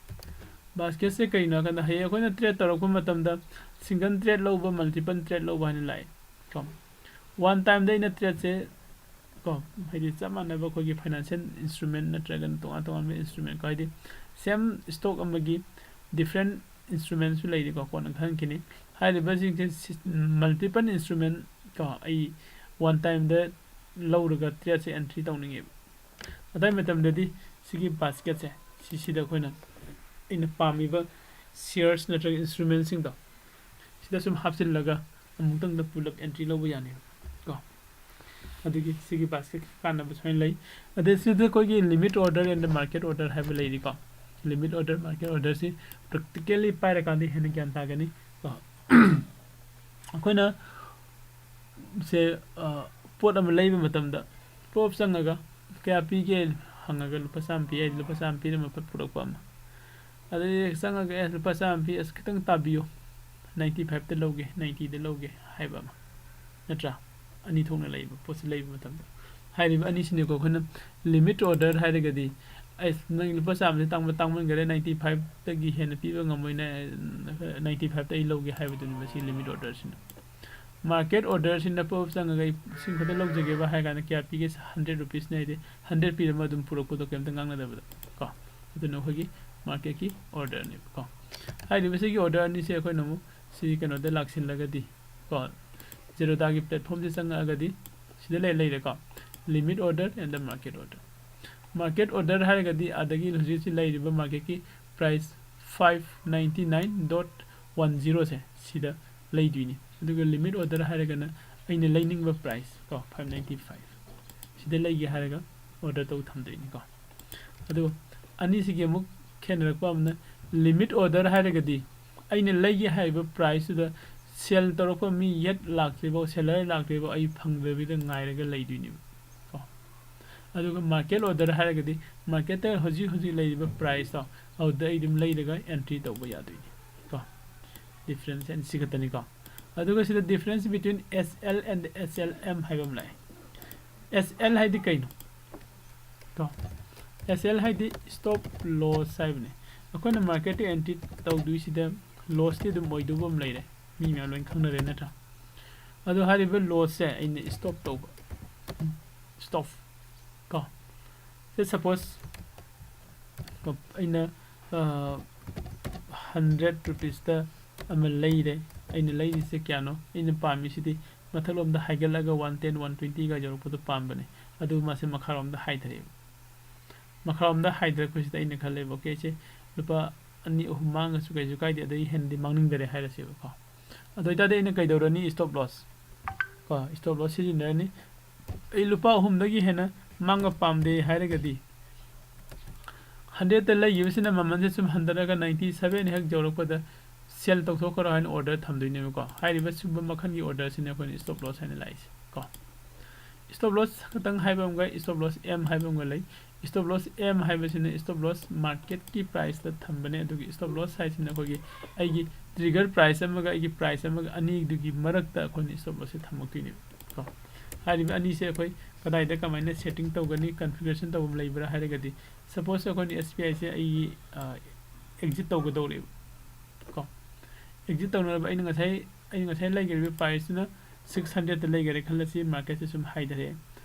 ꯕꯥꯁꯀꯦꯠꯁꯦ ꯀꯔꯤꯅꯣ ꯍꯥꯏ ꯀꯥꯟꯗ, ꯍꯌꯦꯡ ꯑꯩꯈꯣꯏꯅ ꯇ꯭ꯔꯦꯠ ꯇꯧꯔꯛꯄ ꯃꯇꯝꯗ ꯁꯤꯡꯒꯜ ꯇ꯭ꯔꯦꯠ ꯂꯧꯕ, ꯃꯜꯇꯤꯄꯜ ꯇ꯭ꯔꯦꯠ ꯂꯧꯕ ꯍꯥꯏꯅ ꯂꯥꯛꯑꯦ ꯀꯣ꯫ ꯋꯥꯟ ꯇꯥꯏꯝꯗ ꯑꯩꯅ ꯇ꯭ꯔꯦꯠꯁꯦ ꯀꯣ, ꯍꯥꯏꯗꯤ ꯆꯞ ꯃꯥꯟꯅꯕ ꯑꯩꯈꯣꯏꯒꯤ ꯐꯥꯏꯅꯥꯟꯁꯤꯌꯦꯜ ꯏꯟꯁꯇ꯭ꯔꯨꯃꯦꯟ ꯅꯠꯇ꯭ꯔꯒꯅ ꯇꯣꯉꯥꯟ ꯇꯣꯉꯥꯟꯕ ꯏꯟꯁꯇ꯭ꯔꯨꯃꯦꯟ ꯀꯣ, ꯍꯥꯏꯗꯤ ꯁꯦꯝ ꯁ꯭ꯇꯣꯛ ꯑꯃꯒꯤ ꯗꯤꯐ꯭ꯔꯦꯟ ꯏꯟꯁꯇ꯭ꯔꯨꯃꯦꯟꯁꯨ ꯂꯩꯔꯤꯀꯣ, ꯀꯣꯟꯅ ꯈꯪꯈꯤꯅꯤ꯫ ꯍꯥꯏꯔꯤꯕꯁꯤꯡꯁꯦ ꯁꯤ-, ꯃꯜꯇꯤꯄꯜ ꯏꯟꯁꯇ꯭ꯔꯨꯃꯦꯟ ꯀꯣ, ꯑꯩ ꯋꯥꯟ ꯇꯥꯏꯝꯗ ꯂꯧꯔꯒ ꯇ꯭ꯔꯦꯠꯁꯦ ꯑꯦꯟꯇ꯭ꯔꯤ ꯇꯧꯅꯤꯡꯉꯦꯕ꯫ ꯑꯗꯨꯒꯤ ꯃꯇꯝꯗꯗꯤ ꯁꯤꯒꯤ ꯕꯥꯁꯀꯦꯠꯁꯦ, ꯁꯤꯁꯤꯗ ꯑꯩꯈꯣꯏꯅ, ꯑꯩꯅ ꯄꯥꯝꯃꯤꯕ ꯁꯤꯌꯔꯁ ꯅꯠꯇ꯭ꯔꯒ ꯏꯟꯁꯇ꯭ꯔꯨꯃꯦꯟꯁꯤꯡꯗꯣ ꯁꯤꯗ ꯁꯨꯝ ꯍꯥꯞꯆꯤꯜꯂꯒ ꯑꯃꯨꯛꯇꯪꯗ ꯄꯨꯂꯞ ꯑꯦꯟꯇ꯭ꯔꯤ ꯂꯧꯕ ꯌꯥꯅꯦꯕ ꯀꯣ꯫ ꯑꯗꯨꯒꯤ ꯁꯤꯒꯤ ꯕꯥꯁꯀꯦꯠꯀꯤ ꯀꯥꯟꯅꯕ ꯁꯨꯃꯥꯏꯅ ꯂꯩ꯫ ꯑꯗꯩ ꯁꯤꯗ ꯑꯩꯈꯣꯏꯒꯤ limit order and market order ꯍꯥꯏꯕ ꯂꯩꯔꯤꯀꯣ꯫ Limit order, market orderꯁꯤ practically ꯄꯥꯏꯔꯀꯥꯟꯗ ꯍꯦꯟꯅ ꯒ꯭ꯌꯥꯟ ꯇꯥꯒꯅꯤ ꯀꯣ꯫ ꯑꯩꯈꯣꯏꯅ ꯁꯦ, ꯑ, ꯄꯣꯠ ꯑꯃ ꯂꯩꯕ ꯃꯇꯝꯗ ꯄꯣꯞ ꯆꯪꯉꯒ ꯀꯌꯥ ꯄꯤꯒꯦ ꯍꯪꯉꯒ ꯂꯨꯄꯥ ꯆꯥꯝꯃ ꯄꯤ ꯍꯥꯏꯗꯤ ꯂꯨꯄꯥ ꯆꯥꯝꯃ ꯄꯤꯔꯝꯃ ꯐꯠ ꯄꯨꯔꯛꯄ ꯑꯃ꯫ ꯑꯗꯩ ꯆꯪꯉꯒ, "ꯑꯦ, ꯂꯨꯄꯥ ꯆꯥꯝꯃ ꯄꯤ, ꯑꯁ, ꯈꯤꯇꯪ ꯇꯥꯕꯤꯌꯨ, ninety fiveꯇ ꯂꯧꯒꯦ, ninetyꯗ ꯂꯧꯒꯦ" ꯍꯥꯏꯕ ꯑꯃ, ꯅꯠꯇ꯭ꯔꯥ? ꯑꯅꯤ ꯊꯣꯛꯅ ꯂꯩꯕ ꯄꯣꯠꯁꯤ ꯂꯩꯕ ꯃꯇꯝꯗ꯫ ꯍꯥꯏꯔꯤꯕ ꯑꯅꯤꯁꯤꯅꯤꯀꯣ ꯑꯩꯈꯣꯏꯅ limit order ꯍꯥꯏꯔꯒꯗꯤ, "ꯑꯩꯁ, ꯅꯪ ꯂꯨꯄꯥ ꯆꯥꯝꯃꯁꯦ ꯇꯥꯡꯕ ꯇꯥꯡꯃꯟꯈꯔꯦ, ninety fiveꯇꯒꯤ ꯍꯦꯟꯅ ꯄꯤꯕ ꯉꯝꯃꯣꯏꯅꯦ, ninety fiveꯇ ꯑꯩ ꯂꯧꯒꯦ" ꯍꯥꯏꯕꯗꯨꯅꯤ ꯃꯁꯤ limit orderꯁꯤꯅ꯫ Market orderꯁꯤꯅ ꯄꯣꯞ ꯆꯪꯉꯒ ꯑꯩ ꯂꯤꯁꯤꯡ ꯈꯛꯇ ꯂꯧꯖꯒꯦꯕ ꯍꯥꯏ ꯀꯥꯟꯗ ꯀꯌꯥ ꯄꯤꯒꯦ? Hundred rupeesꯅꯦ ꯍꯥꯏꯗꯤ hundred ꯄꯤꯔꯝꯃ ꯑꯗꯨꯝ ꯄꯨꯔꯛꯄꯗꯣ ꯀꯩꯝꯇ ꯉꯥꯡꯅꯗꯕꯗ ꯀꯣ꯫ ꯑꯗꯨꯅ ꯑꯩꯈꯣꯏꯒꯤ marketꯀꯤ orderꯅꯦꯕꯀꯣ꯫ ꯍꯥꯏꯔꯤꯕꯁꯤꯒꯤ order ꯑꯅꯤꯁꯦ ꯑꯩꯈꯣꯏꯅ ꯑꯃꯨꯛ ꯁꯤ ꯀꯩꯅꯣꯗ ꯂꯥꯛꯁꯤꯜꯂꯒꯗꯤ ꯀꯣ, Zerodhaꯒꯤ platformꯁꯦ ꯆꯪꯉꯛꯑꯒꯗꯤ ꯁꯤꯗ ꯂꯩ ꯂꯩꯔꯦꯀꯣ, limit order and the market order꯫ Market order ꯍꯥꯏꯔꯒꯗꯤ ꯑꯗꯒꯤ ꯍꯧꯖꯤꯛ ꯍꯧꯖꯤꯛ ꯂꯩꯔꯤꯕ marketꯀꯤ price five ninety nine dot one zeroꯁꯦ ꯁꯤꯗ ꯂꯩꯗꯣꯏꯅꯤ꯫ ꯑꯗꯨꯒ limit order ꯍꯥꯏꯔꯒꯅ ꯑꯩꯅ ꯂꯩꯅꯤꯡꯕ price ꯀꯣ, five ninety five ꯁꯤꯗ ꯂꯩꯒꯦ ꯍꯥꯏꯔꯒ order ꯇꯧ ꯊꯝꯗꯣꯏꯅꯤꯀꯣ꯫ ꯑꯗꯨꯒ ꯑꯅꯤꯁꯤꯒꯤ ꯑꯃꯨꯛ ꯈꯦꯠꯅꯔꯛꯄ ꯑꯃꯅ, limit order ꯍꯥꯏꯔꯒꯗꯤ ꯑꯩꯅ ꯂꯩꯒꯦ ꯍꯥꯏꯔꯤꯕ priceꯇꯨꯗ sell ꯇꯧꯔꯛꯄ ꯃꯤ yet ꯂꯥꯛꯇ꯭ꯔꯤꯐꯥꯎ, seller ꯂꯥꯛꯇ꯭ꯔꯤꯐꯥꯎ ꯑꯩ ꯐꯪꯗꯕꯤꯗ ꯉꯥꯏꯔꯒ ꯂꯩꯗꯣꯏꯅꯦꯕ ꯀꯣ꯫ ꯑꯗꯨꯒ market order ꯍꯥꯏꯔꯒꯗꯤ marketꯇ ꯍꯧꯖꯤꯛ ꯍꯧꯖꯤꯛ ꯂꯩꯔꯤꯕ priceꯇꯣ ꯑꯗꯨꯗ ꯑꯩ ꯑꯗꯨꯝ ꯂꯩꯔꯒ entry ꯇꯧꯕ ꯌꯥꯗꯣꯏꯅꯤ ꯀꯣ꯫ Difference ꯑꯅꯤꯁꯤ ꯈꯛꯇꯅꯤꯀꯣ꯫ ꯑꯗꯨꯒ ꯁꯤꯗ difference between S L and S L M ꯍꯥꯏꯕ ꯑꯃ ꯂꯥꯛꯑꯦ꯫ S L ꯍꯥꯏꯗꯤ ꯀꯩꯅꯣ? ꯀꯣ, S L ꯍꯥꯏꯗꯤ stop loss ꯍꯥꯏꯕꯅꯦ꯫ ꯑꯩꯈꯣꯏꯅ marketꯇ entry ꯇꯧꯗꯣꯏꯁꯤꯗ lossꯇꯤ ꯑꯗꯨꯝ ꯑꯣꯏꯗꯧꯕ ꯑꯃ ꯂꯩꯔꯦ, ꯃꯤ ꯃꯌꯥꯝ ꯂꯣꯏꯅ ꯈꯪꯅꯔꯦ ꯅꯠꯇ꯭ꯔꯥ? ꯑꯗꯣ ꯍꯥꯏꯔꯤꯕ lossꯁꯦ ꯑꯩꯅ stop ꯇꯧꯕ, stop ꯀꯣ꯫ ꯁꯦ suppose ꯀꯣ, ꯑꯩꯅ hundred rupeesꯇ ꯑꯃ ꯂꯩꯔꯦ꯫ ꯑꯩꯅ ꯂꯩꯔꯤꯁꯦ ꯀꯌꯥꯅꯣ? ꯑꯩꯅ ꯄꯥꯝꯃꯤꯁꯤꯗꯤ ꯃꯊꯛꯂꯣꯝꯗ ꯍꯥꯏꯒꯠꯂꯒ one ten, one twentyꯒ ꯌꯧꯔꯛꯄꯗꯣ ꯄꯥꯝꯕꯅꯦ꯫ ꯑꯗꯨ ꯃꯥꯁꯦ ꯃꯈꯥꯔꯣꯝꯗ ꯍꯥꯏꯊꯔꯛꯑꯦꯕ꯫ ꯃꯈꯥꯔꯣꯝꯗ ꯍꯥꯏꯊꯔꯛꯄꯁꯤꯗ ꯑꯩꯅ ꯈꯜꯂꯦꯕ, okay, ꯁꯦ ꯂꯨꯄꯥ ꯑꯅꯤ ꯑꯍꯨꯝ ꯃꯥꯡꯉꯁꯨ ꯀꯩꯁꯨ ꯀꯥꯏꯗꯦ, ꯑꯗꯩ ꯍꯦꯟꯅꯗꯤ ꯃꯥꯡꯅꯤꯡꯗꯔꯦ ꯍꯥꯏꯔꯁꯦꯕꯀꯣ꯫ ꯑꯗꯨ ꯑꯣꯏꯇꯥꯔꯗꯤ ꯑꯩꯅ ꯀꯩꯗꯧꯔꯅꯤ? Stop loss ꯀꯣ, stop loss ꯁꯤꯖꯤꯟꯅꯔꯅꯤ꯫ ꯑꯩ ꯂꯨꯄꯥ ꯑꯍꯨꯝꯗꯒꯤ ꯍꯦꯟꯅ ꯃꯥꯡꯕ ꯄꯥꯝꯗꯦ ꯍꯥꯏꯔꯒꯗꯤ hundredꯇ ꯂꯩꯈꯤꯕꯁꯤꯅ ꯃꯃꯜꯁꯦ ꯁꯨꯝ ꯍꯟꯊꯔꯒ ninety seven ꯍꯦꯛ ꯌꯧꯔꯛꯄꯗ sell ꯇꯧꯊꯣꯛꯈ꯭ꯔꯣ ꯍꯥꯏꯅ order ꯊꯝꯗꯣꯏꯅꯦꯕꯀꯣ꯫ ꯍꯥꯏꯔꯤꯕ ꯁꯤꯒꯨꯝꯕ ꯃꯈꯜꯒꯤ orderꯁꯤꯅ ꯑꯩꯈꯣꯏꯅ stop loss ꯍꯥꯏꯅ ꯂꯥꯛꯏꯁꯦ ꯀꯣ꯫ Stop loss ꯈꯛꯇꯪ ꯍꯥꯏꯕ ꯑꯃꯒ stop loss M ꯍꯥꯏꯕ ꯑꯃꯒ ꯂꯩ꯫ Stop loss M ꯍꯥꯏꯕꯁꯤꯅ stop loss marketꯀꯤ priceꯇ ꯊꯝꯕꯅꯦ, ꯑꯗꯨꯒ stop loss ꯍꯥꯏꯁꯤꯅ ꯑꯩꯈꯣꯏꯒꯤ ꯑꯩꯒꯤ trigger price ꯑꯃꯒ ꯑꯩꯒꯤ price ꯑꯃꯒ ꯑꯅꯤꯗꯨꯒꯤ ꯃꯔꯛꯇ ꯑꯩꯈꯣꯏꯅ stop lossꯁꯦ ꯊꯝꯃꯛꯇꯣꯏꯅꯦꯕ ꯀꯣ꯫ ꯍꯥꯏꯔꯤꯕ ꯑꯅꯤꯁꯦ ꯑꯩꯈꯣꯏ ꯀꯗꯥꯏꯗ ꯀꯃꯥꯏꯅ setting ꯇꯧꯒꯅꯤ, configuration ꯇꯧꯐꯝ ꯂꯩꯕ꯭ꯔꯥ ꯍꯥꯏꯔꯒꯗꯤ, suppose ꯑꯩꯈꯣꯏꯅ SBIꯁꯦ ꯑꯩꯒꯤ exit ꯇꯧꯒꯗꯧꯔꯦꯕ ꯀꯣ꯫ Exit ꯇꯧꯅꯅꯕ ꯑꯩꯅ ꯉꯁꯥꯏ, ꯑꯩꯅ ꯉꯁꯥꯏ ꯂꯩꯈ꯭ꯔꯤꯕ priceꯇꯨꯅ six hundredꯇ ꯂꯩꯈꯔꯦ ꯈꯜꯂꯁꯤ, marketꯁꯦ ꯁꯨꯝ ꯍꯥꯏꯊꯔꯛꯑꯦ꯫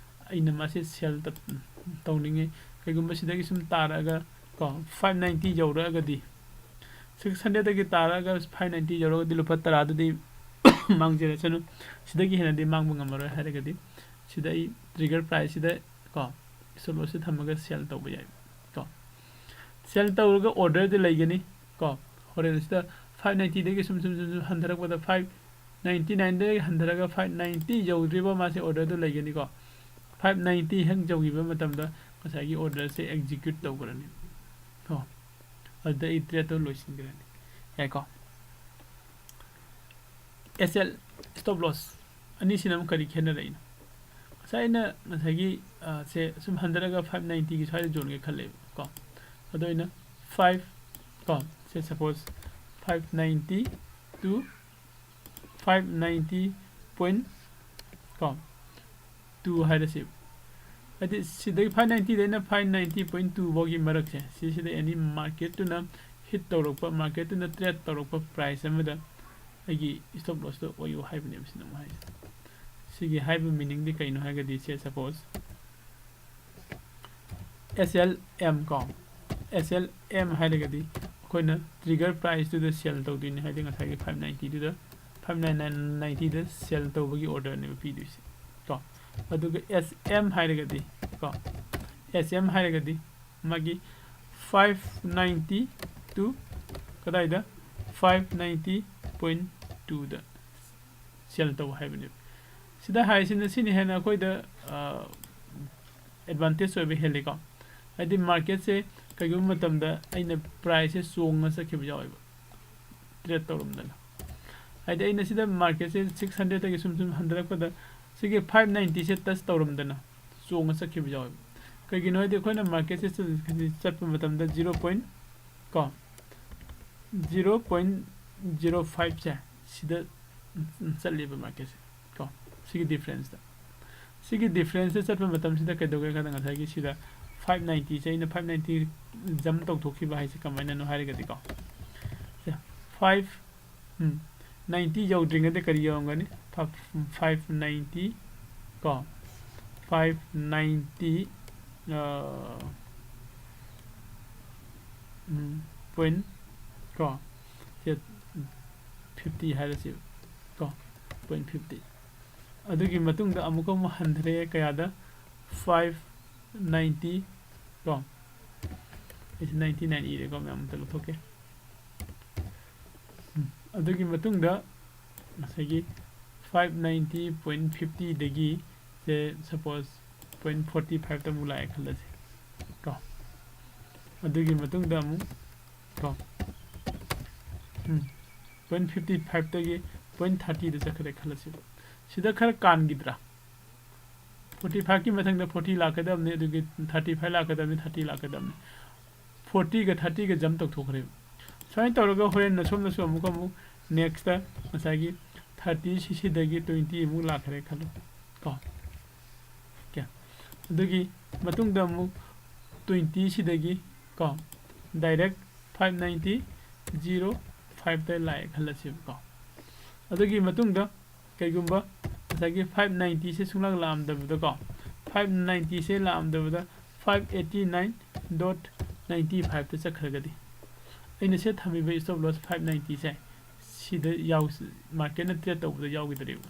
ꯑꯩꯅ ꯃꯥꯁꯦ sell ꯇ-, ꯇꯧꯅꯤꯡꯉꯤ꯫ ꯀꯩꯒꯨꯝꯕ ꯁꯤꯗꯒꯤ ꯁꯨꯝ ꯇꯥꯔꯛꯑꯒ ꯀꯣ, five ninety ꯌꯧꯔꯛꯑꯒꯗꯤ, six hundredꯇꯒꯤ ꯇꯥꯔꯛꯑꯒ five ninety ꯌꯧꯔꯒꯗꯤ ꯂꯨꯄꯥ ꯇꯔꯥꯗꯨꯗꯤ ꯃꯥꯡꯖꯔꯁꯅꯨ, ꯁꯤꯗꯒꯤ ꯍꯦꯟꯅꯗꯤ ꯃꯥꯡꯕ ꯉꯝꯃꯔꯣꯏ ꯍꯥꯏꯔꯒꯗꯤ ꯁꯤꯗ ꯑꯩ trigger priceꯁꯤꯗ ꯀꯣ stop lossꯁꯦ ꯊꯝꯃꯒ sell ꯇꯧꯕ ꯌꯥꯏ ꯀꯣ꯫ Sell ꯇꯧꯔꯒ orderꯗꯤ ꯂꯩꯒꯅꯤ ꯀꯣ꯫ ꯍꯣꯔꯦꯟ ꯁꯤꯗ five ninety ꯗꯒꯤ ꯁꯨꯝ ꯁꯨꯝ ꯁꯨꯝ ꯁꯨꯝ ꯍꯟꯊꯔꯛꯄꯗ five ninety nineꯗꯒꯤ ꯍꯟꯊꯔꯒ five ninety ꯌꯧꯗ꯭ꯔꯤꯕ ꯃꯥꯁꯦ orderꯗꯨ ꯂꯩꯒꯅꯤꯀꯣ꯫ Five ninety ꯍꯦꯛ ꯌꯧꯈꯤꯕ ꯃꯇꯝꯗ ꯉꯁꯥꯏꯒꯤ orderꯁꯦ execute ꯇꯧꯈ꯭ꯔꯅꯤ ꯀꯣ꯫ ꯑꯗꯨꯗ ꯑꯩ tradeꯇꯣ ꯂꯣꯏꯁꯤꯟꯈ꯭ꯔꯅꯤ꯫ ꯌꯥꯏꯀꯣ꯫ S L stop loss ꯑꯅꯤꯁꯤꯅ ꯑꯃꯨꯛ ꯀꯔꯤ ꯈꯦꯠꯅꯔꯛꯏꯅꯣ? ꯉꯁꯥꯏ ꯑꯩꯅ ꯉꯁꯥꯏꯒꯤ, ꯑ, ꯁꯦ ꯁꯨꯝ ꯍꯟꯊꯔꯒ five ninety ꯒꯤ ꯁ꯭ꯋꯥꯏꯗ ꯌꯣꯟꯒꯦ ꯈꯜꯂꯦꯕ ꯀꯣ꯫ ꯑꯗꯣ ꯑꯩꯅ five ꯀꯣ, say suppose five ninety to five ninety point ꯀꯣ two ꯍꯥꯏꯔꯁꯦꯕ꯫ ꯍꯥꯏꯗꯤ ꯁꯤꯗꯒꯤ five ninety ꯗꯩꯅ five ninety point two ꯐꯥꯎꯒꯤ ꯃꯔꯛꯁꯦ, ꯁꯤꯁꯤꯗ any marketꯇꯨꯅ hit ꯇꯧꯔꯛꯄ, marketꯇꯨꯅ trade ꯇꯧꯔꯛꯄ price ꯑꯃꯗ ꯑꯩꯒꯤ stop lossꯇꯣ ꯑꯣꯏꯌꯨ ꯍꯥꯏꯕꯅꯦꯕ ꯁꯤꯅ ꯑꯃꯨꯛ ꯍꯥꯏꯁꯦ꯫ ꯁꯤꯒꯤ ꯍꯥꯏꯕ meaningꯗꯤ ꯀꯩꯅꯣ ꯍꯥꯏꯔꯒꯗꯤ, say suppose S L M ꯀꯣ, S L M ꯍꯥꯏꯔꯒꯗꯤ ꯑꯩꯈꯣꯏꯅ trigger priceꯇꯨꯗ sell ꯇꯧꯗꯣꯏꯅꯤ, ꯍꯥꯏꯗꯤ ꯉꯁꯥꯏꯒꯤ five ninety ꯗꯨꯗ, five ninety ꯗ sell ꯇꯧꯕꯒꯤ orderꯅꯦꯕ ꯄꯤꯗꯣꯏꯁꯦ ꯀꯣ꯫ ꯑꯗꯨꯒ S M ꯍꯥꯏꯔꯒꯗꯤ ꯀꯣ, S M ꯍꯥꯏꯔꯒꯗꯤ ꯃꯥꯒꯤ five ninety to ꯀꯗꯥꯏꯗ? Five ninety point twoꯗ sell ꯇꯧ ꯍꯥꯏꯕꯅꯦꯕ꯫ ꯁꯤꯗ ꯍꯥꯏꯁꯤꯅ ꯁꯤꯅ ꯍꯦꯟꯅ ꯑꯩꯈꯣꯏꯗ, ꯑ, advantage ꯑꯣꯏꯕ ꯍꯦꯜꯂꯤꯀꯣ꯫ ꯍꯥꯏꯗꯤ marketꯁꯦ ꯀꯩꯒꯨꯝꯕ ꯃꯇꯝꯗ ꯑꯩꯅ priceꯁꯦ ꯆꯣꯡꯉ ꯆꯠꯈꯤꯕ ꯌꯥꯎꯋꯦꯕ, trade ꯇꯧꯔꯝꯗꯅ꯫ ꯍꯥꯏꯗꯤ ꯑꯩꯅ ꯁꯤꯗ marketꯁꯦ six hundredꯇꯒꯤ ꯁꯨꯝ ꯁꯨꯝ ꯍꯟꯊꯔꯛꯄꯗ ꯁꯤꯒꯤ five ninety ꯁꯦ touch ꯇꯧꯔꯝꯗꯅ ꯆꯣꯡꯉ ꯆꯠꯈꯤꯕ ꯌꯥꯎꯋꯦꯕ꯫ ꯀꯩꯒꯤꯅꯣ ꯍꯥꯏꯗꯤ ꯑꯩꯈꯣꯏꯅ marketꯁꯦ ꯆꯠ-, ꯆꯠꯄ ꯃꯇꯝꯗ zero point ꯀꯣ, zero point zero five ꯁꯦ ꯁꯤꯗ ꯆꯠꯂꯤꯕ marketꯁꯦ ꯀꯣ, ꯁꯤꯒꯤ differenceꯇ꯫ ꯁꯤꯒꯤ differenceꯇ ꯆꯠꯄ ꯃꯇꯝꯁꯤꯗ ꯀꯩꯗꯧꯒꯦ ꯍꯥꯏ ꯀꯥꯟꯗ ꯉꯁꯥꯏꯒꯤ ꯁꯤꯗ five ninety ꯁꯦ ꯑꯩꯅ five ninety jump ꯇꯧꯊꯣꯛꯈꯤꯕ ꯍꯥꯏꯁꯦ ꯀꯃꯥꯏꯅꯅꯣ ꯍꯥꯏꯔꯒꯗꯤꯀꯣ, ꯁꯦ five, ꯎꯝ, ninety ꯌꯧꯗ꯭ꯔꯤꯉꯩꯗ ꯀꯔꯤ ꯌꯧꯔꯝꯒꯅꯤ? Five ninety ꯀꯣ, five ninety, ꯑ, ꯎꯝ, ꯄꯣꯏꯟ ꯀꯣ, ꯁꯦ ꯐꯤꯐꯇꯤ ꯍꯥꯏꯔꯁꯤ ꯀꯣ, ꯄꯣꯏꯟ ꯐꯤꯐꯇꯤ꯫ ꯑꯗꯨꯒꯤ ꯃꯇꯨꯡꯗ ꯑꯃꯨꯛꯀ ꯑꯃꯨꯛ ꯍꯟꯊꯔꯛꯑꯦ ꯀꯌꯥꯗ? ꯐꯥꯏꯚ ꯅꯥꯏꯟꯇꯤ ꯀꯣ꯫ ꯑꯩꯁꯦ ꯅꯥꯏꯟꯇꯤ ꯅꯥꯏꯟ ꯏꯔꯦꯀꯣ, ꯃꯌꯥꯝ ꯑꯝꯇ ꯂꯧꯊꯣꯛꯀꯦ꯫ ꯎꯝ, ꯑꯗꯨꯒꯤ ꯃꯇꯨꯡꯗ ꯉꯁꯥꯏꯒꯤ ꯐꯥꯏꯚ ꯅꯥꯏꯟꯇꯤ ꯄꯣꯏꯟ ꯐꯤꯐꯇꯤꯗꯒꯤ ꯁꯦ ꯁꯄꯣꯁ ꯄꯣꯏꯟ ꯐꯣꯔꯇꯤ ꯐꯥꯏꯚꯇ ꯑꯃꯨꯛ ꯂꯥꯛꯑꯦ ꯈꯜꯂꯁꯤ ꯀꯣ꯫ ꯑꯗꯨꯒꯤ ꯃꯇꯨꯡꯗ ꯑꯃꯨꯛ ꯀꯣ, ꯎꯝ, ꯄꯣꯏꯟ ꯐꯤꯐꯇꯤ ꯐꯥꯏꯚꯇꯒꯤ ꯄꯣꯏꯟ ꯊꯥꯔꯇꯤꯗ ꯆꯠꯈ꯭ꯔꯦ ꯈꯜꯂꯁꯤ꯫ ꯁꯤꯗ ꯈꯔ ꯀꯥꯟꯈꯤꯗ꯭ꯔꯥ? ꯐꯣꯔꯇꯤ ꯐꯥꯏꯚꯀꯤ ꯃꯊꯪꯗ ꯐꯣꯔꯇꯤ ꯂꯥꯛꯀꯗꯕꯅꯤ, ꯑꯗꯨꯒꯤ ꯊꯥꯔꯇꯤ ꯐꯥꯏꯚ ꯂꯥꯛꯀꯗꯕꯅꯤ, ꯊꯥꯔꯇꯤ ꯂꯥꯛꯀꯗꯕꯅꯤ꯫ ꯐꯣꯔꯇꯤꯒ ꯊꯥꯔꯇꯤꯒ ꯖꯝ ꯇꯧꯊꯣꯛꯈ꯭ꯔꯦꯕ꯫ ꯁꯨꯃꯥꯏꯅ ꯇꯧꯔꯒ ꯍꯣꯔꯦꯟ ꯑꯁꯣꯝꯗꯁꯨ ꯑꯃꯨꯛꯀ ꯑꯃꯨꯛ ꯅꯦꯛꯁꯇ ꯉꯁꯥꯏꯒꯤ ꯊꯥꯔꯇꯤ ꯁꯤꯁꯤꯗꯒꯤ ꯇ꯭ꯋꯦꯟꯇꯤ ꯑꯃꯨꯛ ꯂꯥꯛꯈ꯭ꯔꯦ ꯈꯜꯂꯣ ꯀꯣ꯫ ꯑꯣꯀꯦ, ꯑꯗꯨꯒꯤ ꯃꯇꯨꯡꯗ ꯑꯃꯨꯛ ꯇ꯭ꯋꯦꯟꯇꯤ ꯁꯤꯗꯒꯤ ꯀꯣ, ꯗꯥꯏꯔꯦꯛ ꯐꯥꯏꯚ ꯅꯥꯏꯟꯇꯤ ꯖꯤꯔꯣ ꯐꯥꯏꯚꯇ ꯂꯥꯛꯑꯦ ꯈꯜꯂꯁꯦꯕꯀꯣ꯫ ꯑꯗꯨꯒꯤ ꯃꯇꯨꯡꯗ ꯀꯩꯒꯨꯝꯕ ꯉꯁꯥꯏꯒꯤ ꯐꯥꯏꯚ ꯅꯥꯏꯟꯇꯤꯁꯦ ꯁꯨꯡꯂꯥꯛ ꯂꯥꯛꯑꯝꯗꯕꯗꯀꯣ, ꯐꯥꯏꯚ ꯅꯥꯏꯟꯇꯤꯁꯦ ꯂꯥꯛꯑꯝꯗꯕꯗ five eighty nine dot ninety ꯐꯥꯏꯚꯇ ꯆꯠꯈ꯭ꯔꯒꯗꯤ, ꯑꯩꯅ ꯁꯦ ꯊꯝꯃꯤꯕ ꯏꯁꯇꯣꯞ ꯂꯣꯁ ꯐꯥꯏꯚ ꯅꯥꯏꯟꯇꯤꯁꯦ ꯁꯤꯗ ꯌꯥꯎ, ꯃꯥꯔꯀꯦꯠꯅ ꯇ꯭ꯔꯦꯠ ꯇꯧꯕꯗ ꯌꯥꯎꯈꯤꯗ꯭ꯔꯦꯕ꯫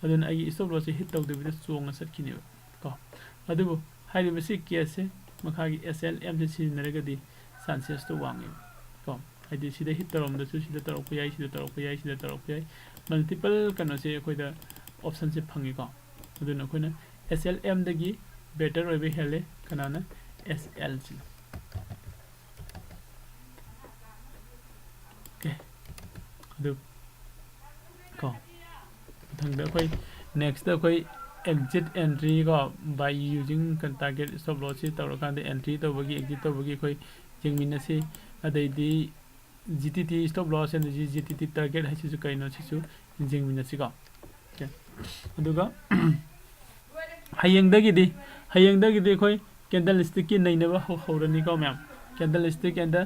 ꯑꯗꯨꯅ ꯑꯩꯒꯤ ꯏꯁꯇꯣꯞ ꯂꯣꯁꯁꯦ ꯍꯤꯠ ꯇꯧꯗꯕꯤꯗ ꯆꯣꯡꯉ ꯆꯠꯈꯤꯅꯦꯕ ꯀꯣ꯫ ꯑꯗꯨꯕꯨ ꯍꯥꯏꯔꯤꯕꯁꯤ ꯀꯦꯁꯁꯦ ꯃꯈꯥꯒꯤ ꯑꯦꯁ ꯑꯦꯜ ꯑꯦꯝꯁꯦ ꯁꯤꯖꯤꯟꯅꯔꯒꯗꯤ ꯆꯥꯟꯁꯦꯁꯇꯣ ꯋꯥꯡꯉꯦꯕ ꯀꯣ꯫ ꯍꯥꯏꯗꯤ ꯁꯤꯗ ꯍꯤꯠ ꯇꯧꯔꯝꯗꯁꯨ ꯁꯤꯗ ꯇꯧꯔꯛꯄ ꯌꯥꯏ, ꯁꯤꯗ ꯇꯧꯔꯛꯄ ꯌꯥꯏ, ꯁꯤꯗ ꯇꯧꯔꯛꯄ ꯌꯥꯏ꯫ ꯃꯜꯇꯤꯄꯜ ꯀꯩꯅꯣꯁꯦ ꯑꯩꯈꯣꯏꯗ ꯑꯣꯞꯁꯟꯁꯦ ꯐꯪꯉꯤꯀꯣ꯫ ꯑꯗꯨꯅ ꯑꯩꯈꯣꯏꯅ ꯑꯦꯁ ꯑꯦꯜ ꯑꯦꯝꯗꯒꯤ ꯕꯦꯇꯔ ꯑꯣꯏꯕ ꯍꯦꯜꯂꯦ꯫ ꯀꯅꯥꯅ? ꯑꯦꯁ ꯑꯦꯜꯁꯤꯅ꯫ ꯑꯣꯀꯦ, ꯑꯗꯨ ꯀꯣ, ꯃꯊꯪꯗ ꯑꯩꯈꯣꯏ ꯅꯦꯛꯁꯇ ꯑꯩꯈꯣꯏ ꯑꯦꯛꯖꯤꯠ ꯑꯦꯟꯇ꯭ꯔꯤ ꯀꯣ, by using target stop loss ꯁꯤ ꯇꯧꯔꯀꯥꯟꯗ ꯑꯦꯟꯇ꯭ꯔꯤ ꯇꯧꯕꯒꯤ, ꯑꯦꯛꯖꯤꯠ ꯇꯧꯕꯒꯤ ꯑꯩꯈꯣꯏ ꯌꯦꯡꯃꯤꯟꯅꯁꯤ꯫ ꯑꯗꯩꯗꯤ G T T stop loss ꯑꯃꯗꯤ ꯖꯤ ꯇꯤ ꯇꯤ target ꯍꯥꯏꯁꯤꯁꯨ ꯀꯩꯅꯣ, ꯁꯤꯁꯨ ꯌꯦꯡꯃꯤꯟꯅꯁꯤꯀꯣ꯫ ꯑꯣꯀꯦ, ꯑꯗꯨꯒ ꯍꯌꯦꯡꯗꯒꯤꯗꯤ, ꯍꯌꯦꯡꯗꯒꯤꯗꯤ ꯑꯩꯈꯣꯏ ꯀꯦꯟꯗꯜ ꯁ꯭ꯇꯤꯛꯀꯤ ꯅꯩꯅꯕ ꯍꯧ-, ꯍꯧꯔꯅꯤꯀꯣ ꯃꯌꯥꯝ꯫ Candlestick and the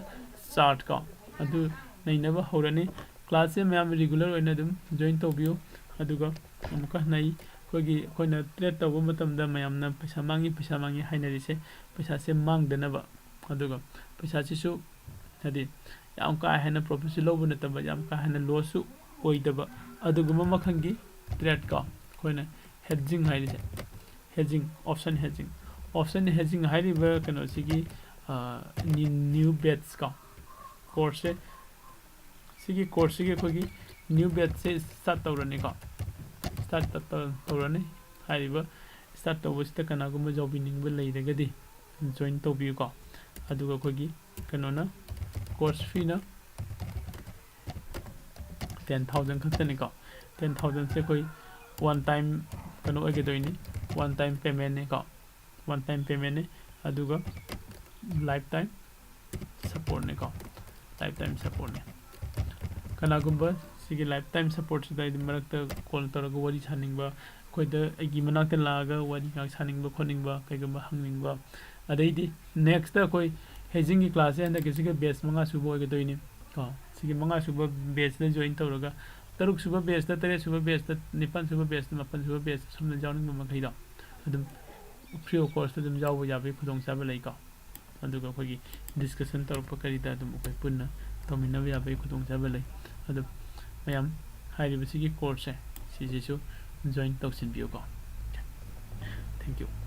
chart ꯀꯣ, ꯑꯗꯨ ꯅꯩꯅꯕ ꯍꯧꯔꯅꯤ꯫ ꯀ꯭ꯂꯥꯁꯁꯦ ꯃꯌꯥꯝ ꯔꯤꯒꯨꯂꯔ ꯑꯣꯏꯅ ꯑꯗꯨꯝ ꯖꯣꯏꯟ ꯇꯧꯕꯤꯌꯨ꯫ ꯑꯗꯨꯒ ꯑꯃꯨꯛꯀ ꯍꯟꯅ ꯑꯩ, ꯑꯩꯈꯣꯏꯒꯤ, ꯑꯩꯈꯣꯏꯅ ꯇ꯭ꯔꯦꯠ ꯇꯧꯕ ꯃꯇꯝꯗ ꯃꯌꯥꯝꯅ ꯄꯩꯁꯥ ꯃꯥꯡꯉꯤ, ꯄꯩꯁꯥ ꯃꯥꯡꯉꯤ ꯍꯥꯏꯅꯔꯤꯁꯦ, ꯄꯩꯁꯥꯁꯦ ꯃꯥꯡꯗꯅꯕ, ꯑꯗꯨꯒ ꯄꯩꯁꯥꯁꯤꯁꯨ ꯍꯥꯏꯗꯤ ꯌꯥꯝ ꯀꯥ ꯍꯦꯟꯅ profitꯁꯨ ꯂꯧꯕ ꯅꯠꯇꯕ, ꯌꯥꯝ ꯀꯥ ꯍꯦꯟꯅ lossꯁꯨ ꯑꯣꯏꯗꯕ, ꯑꯗꯨꯒꯨꯝꯕ ꯃꯈꯜꯒꯤ trade ꯀꯣ, ꯑꯩꯈꯣꯏꯅ hedging ꯍꯥꯏꯔꯤꯁꯦ, hedging, option hedging꯫ Option hedging ꯍꯥꯏꯔꯤꯕ ꯀꯩꯅꯣꯁꯤꯒꯤ, ꯑ, new, new batch ꯀꯣ, courseꯁꯦ, ꯁꯤꯒꯤ courseꯁꯤꯒꯤ ꯑꯩꯈꯣꯏꯒꯤ new batchꯁꯦ start ꯇꯧꯔꯅꯤꯀꯣ, start ꯇꯧ-, ꯇꯧꯔꯅꯤ꯫ ꯍꯥꯏꯔꯤꯕ start ꯇꯧꯕꯁꯤꯗ ꯀꯅꯥꯒꯨꯝꯕ ꯌꯥꯎꯕꯤꯅꯤꯡꯕ ꯂꯩꯔꯒꯗꯤ join ꯇꯧꯕꯤꯌꯨꯀꯣ꯫ ꯑꯗꯨꯒ ꯑꯩꯈꯣꯏꯒꯤ ꯀꯩꯅꯣꯅ, course feeꯅ ten thousand ꯈꯛꯇꯅꯤꯀꯣ꯫ Ten thousandꯁꯦ ꯑꯩꯈꯣꯏ one time ꯀꯩꯅꯣ ꯑꯣꯏꯒꯗꯣꯏꯅꯤ, one time paymentꯅꯤꯀꯣ, one time paymentꯅꯤ꯫ ꯑꯗꯨꯒ lifetime supportꯅꯤꯀꯣ, lifetime supportꯅꯤ꯫ ꯀꯅꯥꯒꯨꯝꯕ ꯁꯤꯒꯤ lifetime supportꯁꯤꯗ ꯍꯥꯏꯗꯤ ꯃꯔꯛꯇ call ꯇꯧꯔꯒ ꯋꯥꯔꯤ ꯁꯥꯅꯤꯡꯕ, ꯑꯩꯈꯣꯏꯗ, ꯑꯩꯒꯤ ꯃꯅꯥꯛꯇ ꯂꯥꯛꯑꯒ ꯋꯥꯔꯤ ꯉꯥꯏꯍꯥꯛ ꯁꯥꯅꯤꯡꯕ ꯈꯣꯠꯅꯤꯡꯕ, ꯀꯩꯒꯨꯝꯕ ꯍꯪꯅꯤꯡꯕ, ꯑꯗꯩꯗꯤ nextꯇ ꯑꯩꯈꯣꯏ hedgingꯒꯤ classꯁꯦ ꯍꯟꯗꯛꯀꯤ ꯁꯤꯒ batch ꯃꯉꯥ ꯁꯨꯕ ꯑꯣꯏꯒꯗꯣꯏꯅꯤ ꯀꯣ꯫ ꯁꯤꯒꯤ ꯃꯉꯥ ꯁꯨꯕ batchꯇ join ꯇꯧꯔꯒ, ꯇꯔꯨꯛ ꯁꯨꯕ batchꯇ, ꯇꯔꯦꯠ ꯁꯨꯕ batchꯇ, ꯅꯤꯄꯥꯜ ꯁꯨꯕ batchꯇ, ꯃꯥꯄꯜ ꯁꯨꯕ batchꯇ ꯁꯣꯝꯗ ꯌꯥꯎꯅꯤꯡꯕ ꯃꯈꯩꯗꯣ ꯑꯗꯨꯝ free of cost ꯑꯗꯨꯝ ꯌꯥꯎꯕ ꯌꯥꯕꯒꯤ ꯈꯨꯗꯣꯡꯆꯥꯕ ꯂꯩꯀꯣ꯫ ꯑꯗꯨꯒ ꯑꯩꯈꯣꯏꯒꯤ discussion ꯇꯧꯔꯛꯄ ꯀꯔꯤꯗ ꯑꯗꯨꯝ ꯑꯩꯈꯣꯏ ꯄꯨꯟꯅ ꯇꯧꯃꯤꯟꯅꯕ ꯌꯥꯕꯒꯤ ꯈꯨꯗꯣꯡꯆꯥꯕ ꯂꯩ꯫ ꯑꯗꯨ ꯃꯌꯥꯝ, ꯍꯥꯏꯔꯤꯕꯁꯤꯒꯤ courseꯁꯦ ꯁꯤꯁꯤꯁꯨ join ꯇꯧꯁꯤꯟꯕꯤꯌꯨꯀꯣ꯫ Thank you꯫